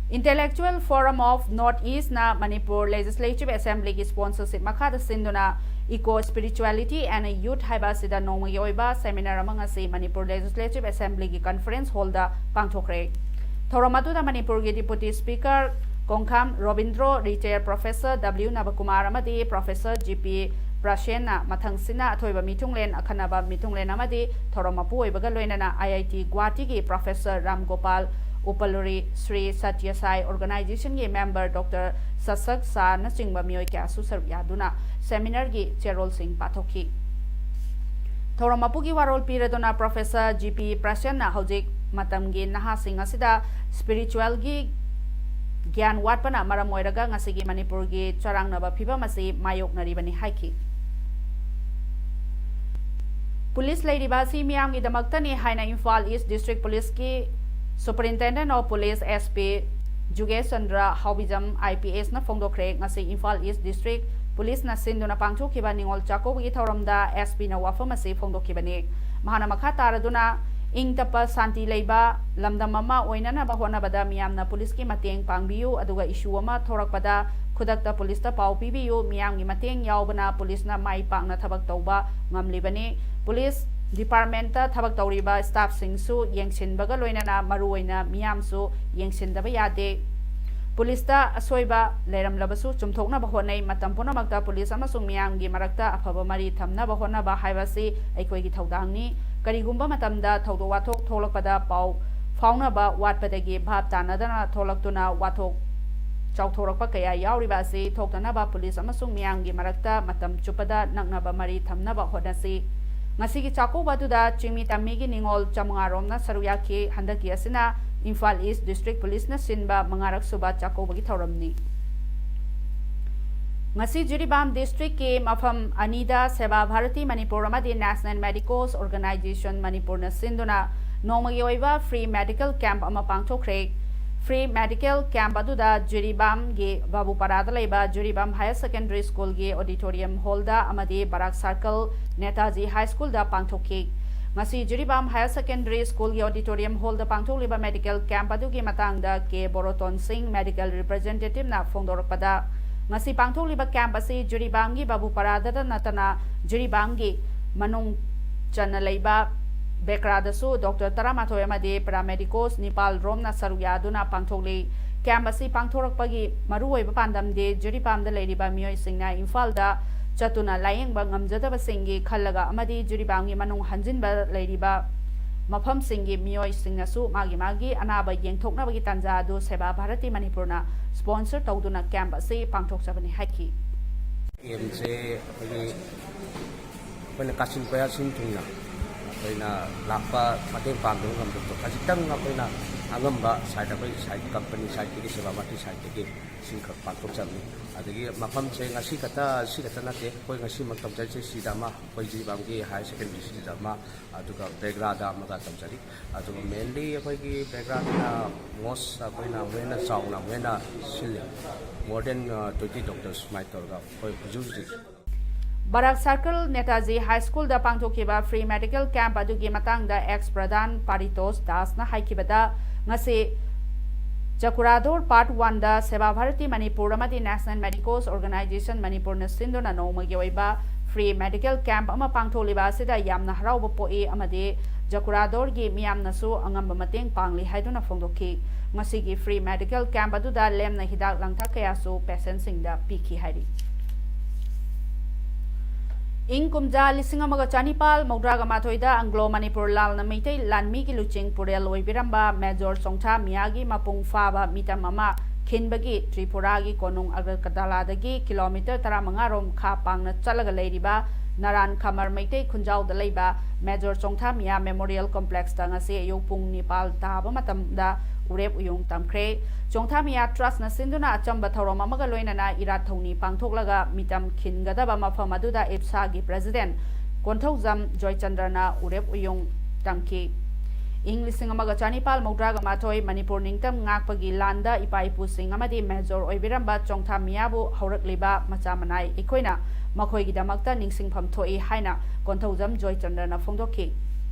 Intellectual Forum of North Eastꯅ ꯃꯅꯤꯄꯨꯔ ꯂꯦꯖꯤꯁꯂꯦꯇꯤꯚ ꯑꯦꯁꯦꯝꯕ꯭ꯂꯤꯒꯤ ꯁ꯭ꯄꯣꯟꯁꯔꯁꯤꯞ ꯃꯈꯥꯗ ꯁꯤꯟꯗꯨꯅ Eco Spirituality and Youth ꯍꯥꯏꯕ ꯑꯁꯤꯗ ꯅꯣꯡꯃꯒꯤ ꯑꯣꯏꯕ ꯁꯦꯃꯤꯅꯥꯔ ꯑꯃ ꯉꯁꯤ ꯃꯅꯤꯄꯨꯔ ꯂꯦꯖꯤꯁꯂꯦꯇꯤꯚ ꯑꯦꯁꯦꯝꯕ꯭ꯂꯤꯒꯤ ꯀꯟꯐꯔꯦꯟꯁ ꯍꯣꯜꯗ ꯄꯥꯡꯊꯣꯛꯈ꯭ꯔꯦ꯫ ꯊꯧꯔꯝ ꯑꯗꯨꯗ ꯃꯅꯤꯄꯨꯔꯒꯤ deputy speaker Kongkham Robindro, retire professor W Nabakumar ꯑꯃꯗꯤ ꯄ꯭ꯔꯣꯐꯦꯁꯔ ꯖꯤ ꯄꯤ ꯄ꯭ꯔꯁꯦꯟꯅ ꯃꯊꯪꯁꯤꯠꯅ ꯑꯊꯣꯏꯕ ꯃꯤꯊꯨꯡꯂꯦꯟ, ꯑꯈꯟꯅꯕ ꯃꯤꯊꯨꯡꯂꯦꯟ ꯑꯃꯗꯤ ꯊꯧꯔꯝ ꯃꯄꯨ ꯑꯣꯏꯕꯒ ꯂꯣꯏꯅꯅ ꯑꯥꯏ ꯑꯥꯏ ꯇꯤ ꯒꯨꯋꯥꯍꯥꯇꯤꯒꯤ ꯄ꯭ꯔꯣꯐꯦꯁꯔ ꯔꯥꯝ ꯒꯣꯄꯥꯜ ꯎꯄꯂꯨꯔꯤ ꯁ꯭ꯔꯤ ꯁꯇ꯭ꯌ ꯁꯥꯏ ꯑꯣꯔꯒꯅꯥꯏꯖꯦꯁꯟꯒꯤ ꯃꯦꯝꯕꯔ ꯗꯣꯛꯇꯔ ꯁꯁꯛ ꯁꯥꯅꯆꯤꯡꯕ ꯃꯤꯑꯣꯏ ꯀꯌꯥꯁꯨ ꯁꯔꯨꯛ ꯌꯥꯗꯨꯅ ꯁꯦꯃꯤꯅꯥꯔꯒꯤ ꯆꯦꯔꯣꯜꯁꯤꯡ ꯄꯥꯊꯣꯛꯈꯤ꯫ ꯊꯧꯔꯝ ꯃꯄꯨꯒꯤ ꯋꯥꯔꯣꯜ ꯄꯤꯔꯗꯨꯅ ꯄ꯭ꯔꯣꯐꯦꯁꯔ ꯖꯤ ꯄꯤ ꯄ꯭ꯔꯁꯦꯟꯅ ꯍꯧꯖꯤꯛ ꯃꯇꯝꯒꯤ ꯅꯍꯥꯁꯤꯡ ꯑꯁꯤꯗ ꯁ꯭ꯄꯤꯔꯤꯆꯨꯋꯦꯜꯒꯤ ꯒ꯭ꯌꯥꯟ ꯋꯥꯠꯄꯅ ꯃꯔꯝ ꯑꯣꯏꯔꯒ ꯉꯁꯤꯒꯤ ꯃꯅꯤꯄꯨꯔꯒꯤ ꯆꯔꯥꯡꯅꯕ ꯐꯤꯚꯝ ꯑꯁꯤ ꯃꯥꯌꯣꯛꯅꯔꯤꯕꯅꯤ ꯍꯥꯏꯈꯤ꯫ ꯄꯨꯂꯤꯁ ꯂꯩꯔꯤꯕ ꯑꯁꯤ ꯃꯤꯌꯥꯝꯒꯤꯗꯃꯛꯇꯅꯤ ꯍꯥꯏꯅ ꯏꯝꯐꯥꯜ ꯏꯁ ꯗꯤꯁꯇ꯭ꯔꯤꯛ ꯄꯨꯂꯤꯁꯀꯤ Superintendent of Police, S P, ꯖꯨꯒꯦꯁ Chandra Haobijam, I P S ꯅ ꯐꯣꯡꯗꯣꯛꯈ꯭ꯔꯦ꯫ ꯉꯁꯤ ꯏꯝꯐꯥꯜ ꯏꯁ ꯗꯤꯁꯇ꯭ꯔꯤꯛ ꯄꯨꯂꯤꯁꯅ ꯁꯤꯟꯗꯨꯅ ꯄꯥꯡꯊꯣꯛꯈꯤꯕ ꯅꯤꯉꯣꯜ ꯆꯥꯛꯀꯧꯕꯒꯤ ꯊꯧꯔꯝꯗ S P ꯅ ꯋꯥꯐꯝ ꯑꯁꯤ ꯐꯣꯡꯗꯣꯛꯈꯤꯕꯅꯤ꯫ ꯃꯍꯥꯛꯅ ꯃꯈꯥ ꯇꯥꯔꯗꯨꯅ, ꯏꯪ ꯇꯞꯄ ꯁꯥꯟꯇꯤ ꯂꯩꯕ ꯂꯝꯗꯝ ꯑꯃ ꯑꯣꯏꯅꯅꯕ ꯍꯣꯠꯅꯕꯗ ꯃꯤꯌꯥꯝꯅ ꯄꯨꯂꯤꯁꯀꯤ ꯃꯇꯦꯡ ꯄꯥꯡꯕꯤꯌꯨ, ꯑꯗꯨꯒ issue ꯑꯃ ꯊꯣꯔꯛꯄꯗ ꯈꯨꯗꯛꯇ ꯄꯨꯂꯤꯁꯇ ꯄꯥꯎ ꯄꯤꯕꯤꯌꯨ꯫ ꯃꯤꯌꯥꯝꯒꯤ ꯃꯇꯦꯡ ꯌꯥꯎꯕꯅ ꯄꯨꯂꯤꯁꯅ ꯃꯥꯏ ꯄꯥꯛꯅ ꯊꯕꯛ ꯇꯧꯕ ꯉꯝꯂꯤꯕꯅꯤ꯫ ꯄꯨꯂꯤꯁ ꯗꯤꯄꯥꯔꯠꯃꯦꯟꯇ ꯊꯕꯛ ꯇꯧꯔꯤꯕ staff ꯁꯤꯡꯁꯨ ꯌꯦꯡꯁꯤꯟꯕꯒ ꯂꯣꯏꯅꯅ ꯃꯔꯨꯑꯣꯏꯅ ꯃꯤꯌꯥꯝꯁꯨ ꯌꯦꯡꯁꯤꯟꯗꯕ ꯌꯥꯗꯦ꯫ ꯄꯨꯂꯤꯁꯇ ꯑꯁꯣꯏꯕ ꯂꯩꯔꯝꯂꯕꯁꯨ ꯆꯨꯝꯊꯣꯛꯅꯕ ꯍꯣꯠꯅꯩ꯫ ꯃꯇꯝ ꯄꯨꯝꯅꯃꯛꯇ ꯄꯨꯂꯤꯁ ꯑꯃꯁꯨꯡ ꯃꯤꯌꯥꯝꯒꯤ ꯃꯔꯛꯇ ꯑꯐꯕ ꯃꯔꯤ ꯊꯝꯅꯕ ꯍꯣꯠꯅꯕ ꯍꯥꯏꯕꯁꯤ ꯑꯩꯈꯣꯏꯒꯤ ꯊꯧꯗꯥꯡꯅꯤ꯫ ꯀꯔꯤꯒꯨꯝꯕ ꯃꯇꯝꯗ ꯊꯧꯗꯣꯛ ꯋꯥꯊꯣꯛ ꯊꯣꯛꯂꯛꯄꯗ ꯄꯥꯎ ꯐꯥꯎꯅꯕ ꯋꯥꯠꯄꯗꯒꯤ ꯚꯥꯞ ꯇꯥꯅꯗꯅ ꯊꯣꯛꯂꯛꯇꯨꯅ ꯋꯥꯊꯣꯛ ꯆꯥꯎꯊꯣꯔꯛꯄ ꯀꯌꯥ ꯌꯥꯎꯔꯤꯕ ꯑꯁꯤ ꯊꯣꯛꯇꯅꯕ ꯄꯨꯂꯤꯁ ꯑꯃꯁꯨꯡ ꯃꯤꯌꯥꯝꯒꯤ ꯃꯔꯛꯇ ꯃꯇꯝ ꯆꯨꯞꯄꯗ ꯅꯛꯅꯕ ꯃꯔꯤ ꯊꯝꯅꯕ ꯍꯣꯠꯅꯁꯤ꯫ ꯉꯁꯤꯒꯤ ꯆꯥꯛꯀꯧꯕ ꯑꯗꯨꯗ ꯆꯤꯡꯃꯤ ꯇꯝꯃꯤꯒꯤ ꯅꯤꯉꯣꯜ ꯆꯥꯃꯉꯥ ꯔꯣꯝꯅ ꯁꯔꯨꯛ ꯌꯥꯈꯤ꯫ ꯍꯟꯗꯛꯀꯤ ꯑꯁꯤꯅ ꯏꯝꯐꯥꯜ ꯏꯁ ꯗꯤꯁꯇ꯭ꯔꯤꯛ ꯄꯨꯂꯤꯁꯅ ꯁꯤꯟꯕ ꯃꯉꯥꯔꯛ ꯁꯨꯕ ꯆꯥꯛꯀꯧꯕꯒꯤ ꯊꯧꯔꯝꯅꯤ꯫ ꯉꯁꯤ ꯖꯤꯔꯤꯕꯥꯝ ꯗꯤꯁꯇ꯭ꯔꯤꯛꯀꯤ ꯃꯐꯝ ꯑꯅꯤꯗ ꯁꯦꯕꯥ ꯚꯥꯔꯇꯤ ꯃꯅꯤꯄꯨꯔ ꯑꯃꯗꯤ National Medicos Organization ꯃꯅꯤꯄꯨꯔꯅ ꯁꯤꯟꯗꯨꯅ ꯅꯣꯡꯃꯒꯤ ꯑꯣꯏꯕ free medical camp ꯑꯃ ꯄꯥꯡꯊꯣꯛꯈ꯭ꯔꯦ꯫ Free medical camp ꯑꯗꯨꯗ ꯖꯤꯔꯤꯕꯥꯝꯒꯤ ꯕꯥꯕꯨꯄꯥꯔꯥꯗ ꯂꯩꯕ ꯖꯤꯔꯤꯕꯥꯝ Higher Secondary Schoolꯒꯤ auditorium hallꯗ ꯑꯃꯗꯤ ꯕꯔꯥꯛ Circle ꯅꯦꯇꯥꯖꯤ High Schoolꯗ ꯄꯥꯡꯊꯣꯛꯈꯤ꯫ ꯉꯁꯤ Jiribam Higher Secondary Schoolꯒꯤ auditorium hallꯗ ꯄꯥꯡꯊꯣꯛꯂꯤꯕ medical camp ꯑꯗꯨꯒꯤ ꯃꯇꯥꯡꯗ ꯀꯦ ꯕꯣꯔꯣꯇꯣꯟ ꯁꯤꯡ, medical representativeꯅ ꯐꯣꯡꯗꯣꯔꯛꯄꯗ, ꯉꯁꯤ ꯄꯥꯡꯊꯣꯛꯂꯤꯕ camp ꯑꯁꯤ ꯖꯤꯔꯤꯕꯥꯝꯒꯤ ꯕꯥꯕꯨꯄꯥꯔꯥꯗꯇ ꯅꯠꯇꯅ ꯖꯤꯔꯤꯕꯥꯝꯒꯤ ꯃꯅꯨꯡ ꯆꯟꯅ ꯂꯩꯕ ꯕꯦꯀ꯭ꯔꯥꯗꯁꯨ ꯗꯣꯛꯇꯔ ꯇꯔꯥꯃꯥꯊꯣꯏ ꯑꯃꯗꯤ paramedicos ꯅꯤꯄꯥꯜ ꯔꯣꯝꯅ ꯁꯔꯨꯛ ꯌꯥꯗꯨꯅ ꯄꯥꯡꯊꯣꯛꯂꯤ꯫ Camp ꯑꯁꯤ ꯄꯥꯡꯊꯣꯔꯛꯄꯒꯤ ꯃꯔꯨꯑꯣꯏꯕ ꯄꯥꯟꯗꯝꯗꯤ ꯖꯤꯔꯤꯕꯥꯝꯗ ꯂꯩꯔꯤꯕ ꯃꯤꯑꯣꯏꯁꯤꯡꯅ ꯏꯝꯐꯥꯜꯗ ꯆꯠꯇꯨꯅ ꯂꯥꯌꯦꯡꯕ ꯉꯝꯖꯗꯕꯁꯤꯡꯒꯤ ꯈꯜꯂꯒ ꯑꯃꯗꯤ ꯖꯤꯔꯤꯕꯥꯝꯒꯤ ꯃꯅꯨꯡ ꯍꯟꯖꯤꯟꯕ ꯂꯩꯔꯤꯕ ꯃꯐꯝꯁꯤꯡꯒꯤ ꯃꯤꯑꯣꯏꯁꯤꯡꯅꯁꯨ ꯃꯥꯒꯤ ꯃꯥꯒꯤ ꯑꯅꯥꯕ ꯌꯦꯡꯊꯣꯛꯅꯕꯒꯤ ꯇꯥꯟꯖꯥ ꯑꯗꯨ ꯁꯦꯕꯥ ꯚꯥꯔꯇꯤ ꯃꯅꯤꯄꯨꯔꯅ sponsor ꯇꯧꯗꯨꯅ camp ꯑꯁꯤ ꯄꯥꯡꯊꯣꯛꯆꯕꯅꯤ ꯍꯥꯏꯈꯤ꯫ ꯑꯦꯝꯁꯦ ꯑꯩꯈꯣꯏꯒꯤ ꯑꯩꯈꯣꯏꯅ ꯀꯥꯆꯤꯟ ꯀꯣꯌꯥꯁꯤꯡ ꯊꯨꯡꯅ ꯑꯩꯈꯣꯏꯅ ꯂꯥꯛꯄ ꯃꯇꯦꯡ ꯄꯥꯡꯕ ꯉꯝꯗꯕꯗꯣ ꯈꯖꯤꯛꯇꯪ ꯑꯩꯈꯣꯏꯅ ꯑꯉꯝꯕ ꯁꯥꯏꯠ ꯑꯩꯈꯣꯏ ꯁꯥꯏꯠ ꯀꯝꯄꯅꯤ ꯁꯥꯏꯠꯇꯒꯤ ꯁꯦꯕꯥ ꯚꯥꯔꯇꯤ ꯁꯥꯏꯠꯇꯒꯤ ꯁꯤꯡꯈꯛ ꯄꯥꯡꯊꯣꯛꯆꯕꯅꯤ꯫ ꯑꯗꯒꯤ ꯃꯐꯝꯁꯦ ꯉꯁꯤ ꯈꯛꯇ ꯁꯤ ꯈꯛꯇ ꯅꯠꯇꯦ, ꯑꯩꯈꯣꯏ ꯉꯁꯤꯃꯛ ꯇꯧꯖꯔꯤꯁꯦ ꯁꯤꯗ ꯑꯃ, ꯑꯩꯈꯣꯏ ꯖꯤꯔꯤꯕꯥꯝꯒꯤ ꯍꯥꯌꯔ ꯁꯦꯀꯦꯟꯗꯔꯤ ꯁꯤꯗ ꯑꯃ, ꯑꯗꯨꯒ ꯕꯦꯒ꯭ꯔꯥꯗ ꯑꯃꯒ ꯇꯧꯖꯔꯤ꯫ ꯑꯗꯨꯒ mainly ꯑꯩꯈꯣꯏꯒꯤ ꯕꯦꯒ꯭ꯔꯥꯗꯅ most ꯑꯩꯈꯣꯏꯅ ꯑꯃꯨꯛ ꯍꯦꯟꯅ ꯆꯥꯎꯅ ꯑꯃꯨꯛ ꯍꯦꯟꯅ ꯁꯤꯜꯂꯤ, more than twenty doctors ꯁꯨꯃꯥꯏꯅ ꯇꯧꯔꯒ ꯑꯩꯈꯣꯏ ꯍꯧꯖꯤꯛ ꯍꯧꯖꯤꯛ ꯕꯔꯥꯛ ꯁꯔꯀꯜ ꯅꯦꯇꯥꯖꯤ ꯍꯥꯏ ꯁ꯭ꯀꯨꯜꯗ ꯄꯥꯡꯊꯣꯛꯈꯤꯕ free medical camp ꯑꯗꯨꯒꯤ ꯃꯇꯥꯡꯗ ex ꯄ꯭ꯔꯙꯥꯟ ꯄꯥꯔꯤꯇꯣꯁ ꯗꯥꯁꯅ ꯍꯥꯏꯈꯤꯕꯗ, ꯉꯁꯤ ꯆꯀꯨꯔꯥꯗꯣꯔ ꯄꯥꯔꯠ ꯋꯥꯟꯗ ꯁꯦꯕꯥ ꯚꯥꯔꯇꯤ ꯃꯅꯤꯄꯨꯔ ꯑꯃꯗꯤ National Medicos Organisation ꯃꯅꯤꯄꯨꯔꯅ ꯁꯤꯟꯗꯨꯅ ꯅꯣꯡꯃꯒꯤ ꯑꯣꯏꯕ free medical camp ꯑꯃ ꯄꯥꯡꯊꯣꯛꯂꯤꯕ ꯑꯁꯤꯗ ꯌꯥꯝꯅ ꯍꯔꯥꯎꯕ ꯄꯣꯛꯏ ꯑꯃꯗꯤ ꯖꯀꯨꯔꯥꯗꯣꯔꯒꯤ ꯃꯤꯌꯥꯝꯅꯁꯨ ꯑꯉꯝꯕ ꯃꯇꯦꯡ ꯄꯥꯡꯂꯤ ꯍꯥꯏꯗꯨꯅ ꯐꯣꯡꯗꯣꯛꯈꯤ꯫ ꯉꯁꯤꯒꯤ free medical camp ꯑꯗꯨꯗ ꯂꯦꯝꯅ ꯍꯤꯗꯥꯛ ꯂꯥꯡꯊꯛ ꯀꯌꯥꯁꯨ patientꯁꯤꯡꯗ ꯄꯤꯈꯤ ꯍꯥꯏꯔꯤ꯫ ꯏꯪ ꯀꯨꯝꯖꯥ ꯂꯤꯁꯤꯡ ꯑꯃꯒ ꯆꯅꯤꯄꯥꯜ ꯃꯧꯗ꯭ꯔꯥꯒ ꯃꯥꯊꯣꯏꯗ ꯑꯪꯒ꯭ꯂꯣ ꯃꯅꯤꯄꯨꯔ ꯂꯥꯜꯅ ꯃꯩꯇꯩ ꯂꯥꯟꯃꯤꯒꯤ ꯂꯨꯆꯤꯡ ꯄꯨꯔꯦꯜ ꯑꯣꯏꯕꯤꯔꯝꯕ ꯃꯦꯖꯣꯔ ꯆꯣꯡꯊꯥ ꯃꯤꯌꯥꯒꯤ ꯃꯄꯨꯡ ꯐꯥꯕ ꯃꯤꯇꯝ ꯑꯃ ꯈꯤꯟꯕꯒꯤ ꯇ꯭ꯔꯤꯄꯨꯔꯥꯒꯤ ꯀꯣꯅꯨꯡ ꯑꯒꯔꯇꯂꯥꯗꯒꯤ ꯀꯤꯂꯣꯃꯤꯇꯔ ꯇꯔꯥꯃꯉꯥ ꯔꯣꯝ ꯈꯥ ꯄꯥꯡꯅ ꯆꯠꯂꯒ ꯂꯩꯔꯤꯕ ꯅꯔꯥꯟ ꯈꯃꯔ ꯃꯩꯇꯩ ꯈꯨꯟꯖꯥꯎꯗ ꯂꯩꯕ ꯃꯦꯖꯣꯔ ꯆꯣꯡꯊꯥ ꯃꯤꯌꯥ ꯃꯦꯃꯣꯔꯤꯌꯦꯜ ꯀꯣꯝꯄ꯭ꯂꯦꯛꯁꯇ ꯉꯁꯤ ꯑꯌꯨꯛ ꯄꯨꯡ ꯅꯤꯄꯥꯜ ꯇꯥꯕ ꯃꯇꯝꯗ ꯎꯔꯦꯞ ꯎꯌꯨꯡ ꯇꯝꯈ꯭ꯔꯦ꯫ ꯆꯣꯡꯊꯥ ꯃꯤꯌꯥ ꯇ꯭ꯔꯁꯅ ꯁꯤꯟꯗꯨꯅ ꯑꯆꯝꯕ ꯊꯧꯔꯝ ꯑꯃꯒ ꯂꯣꯏꯅꯅ ꯏꯔꯥꯠ ꯊꯧꯅꯤ ꯄꯥꯡꯊꯣꯛꯂꯒ ꯃꯤꯇꯝ ꯈꯤꯟꯒꯗꯕ ꯃꯐꯝ ꯑꯗꯨꯗ ꯏꯞꯁꯥꯒꯤ ꯄ꯭ꯔꯦꯁꯤꯗꯦꯟ ꯀꯣꯟꯊꯧꯖꯝ ꯖꯣꯏꯆꯟꯗ꯭ꯔꯅ ꯎꯔꯦꯞ ꯎꯌꯨꯡ ꯇꯝꯈꯤ꯫ ꯏꯪ ꯂꯤꯁꯤꯡ ꯑꯃꯒ ꯆꯅꯤꯄꯥꯜ ꯃꯧꯗ꯭ꯔꯥꯒ ꯃꯥꯊꯣꯏ ꯃꯅꯤꯄꯨꯔ ꯅꯤꯡꯇꯝ ꯉꯥꯛꯄꯒꯤ ꯂꯥꯟꯗ ꯏꯄꯥ ꯏꯄꯨꯁꯤꯡ ꯑꯃꯗꯤ ꯃꯦꯖꯣꯔ ꯑꯣꯏꯕꯤꯔꯝꯕ ꯆꯣꯡꯊꯥ ꯃꯤꯌꯥꯕꯨ ꯍꯧꯔꯛꯂꯤꯕ ꯃꯆꯥ ꯃꯅꯥꯏ ꯑꯩꯈꯣꯏꯅ ꯃꯈꯣꯏꯒꯤꯗꯃꯛꯇ ꯅꯤꯡꯁꯤꯡꯐꯝ ꯊꯣꯛꯏ ꯍꯥꯏꯅ ꯀꯣꯟꯊꯧꯖꯝ ꯖꯣꯏꯆꯟꯗ꯭ꯔꯅ ꯐꯣꯡꯗꯣꯛꯈꯤ꯫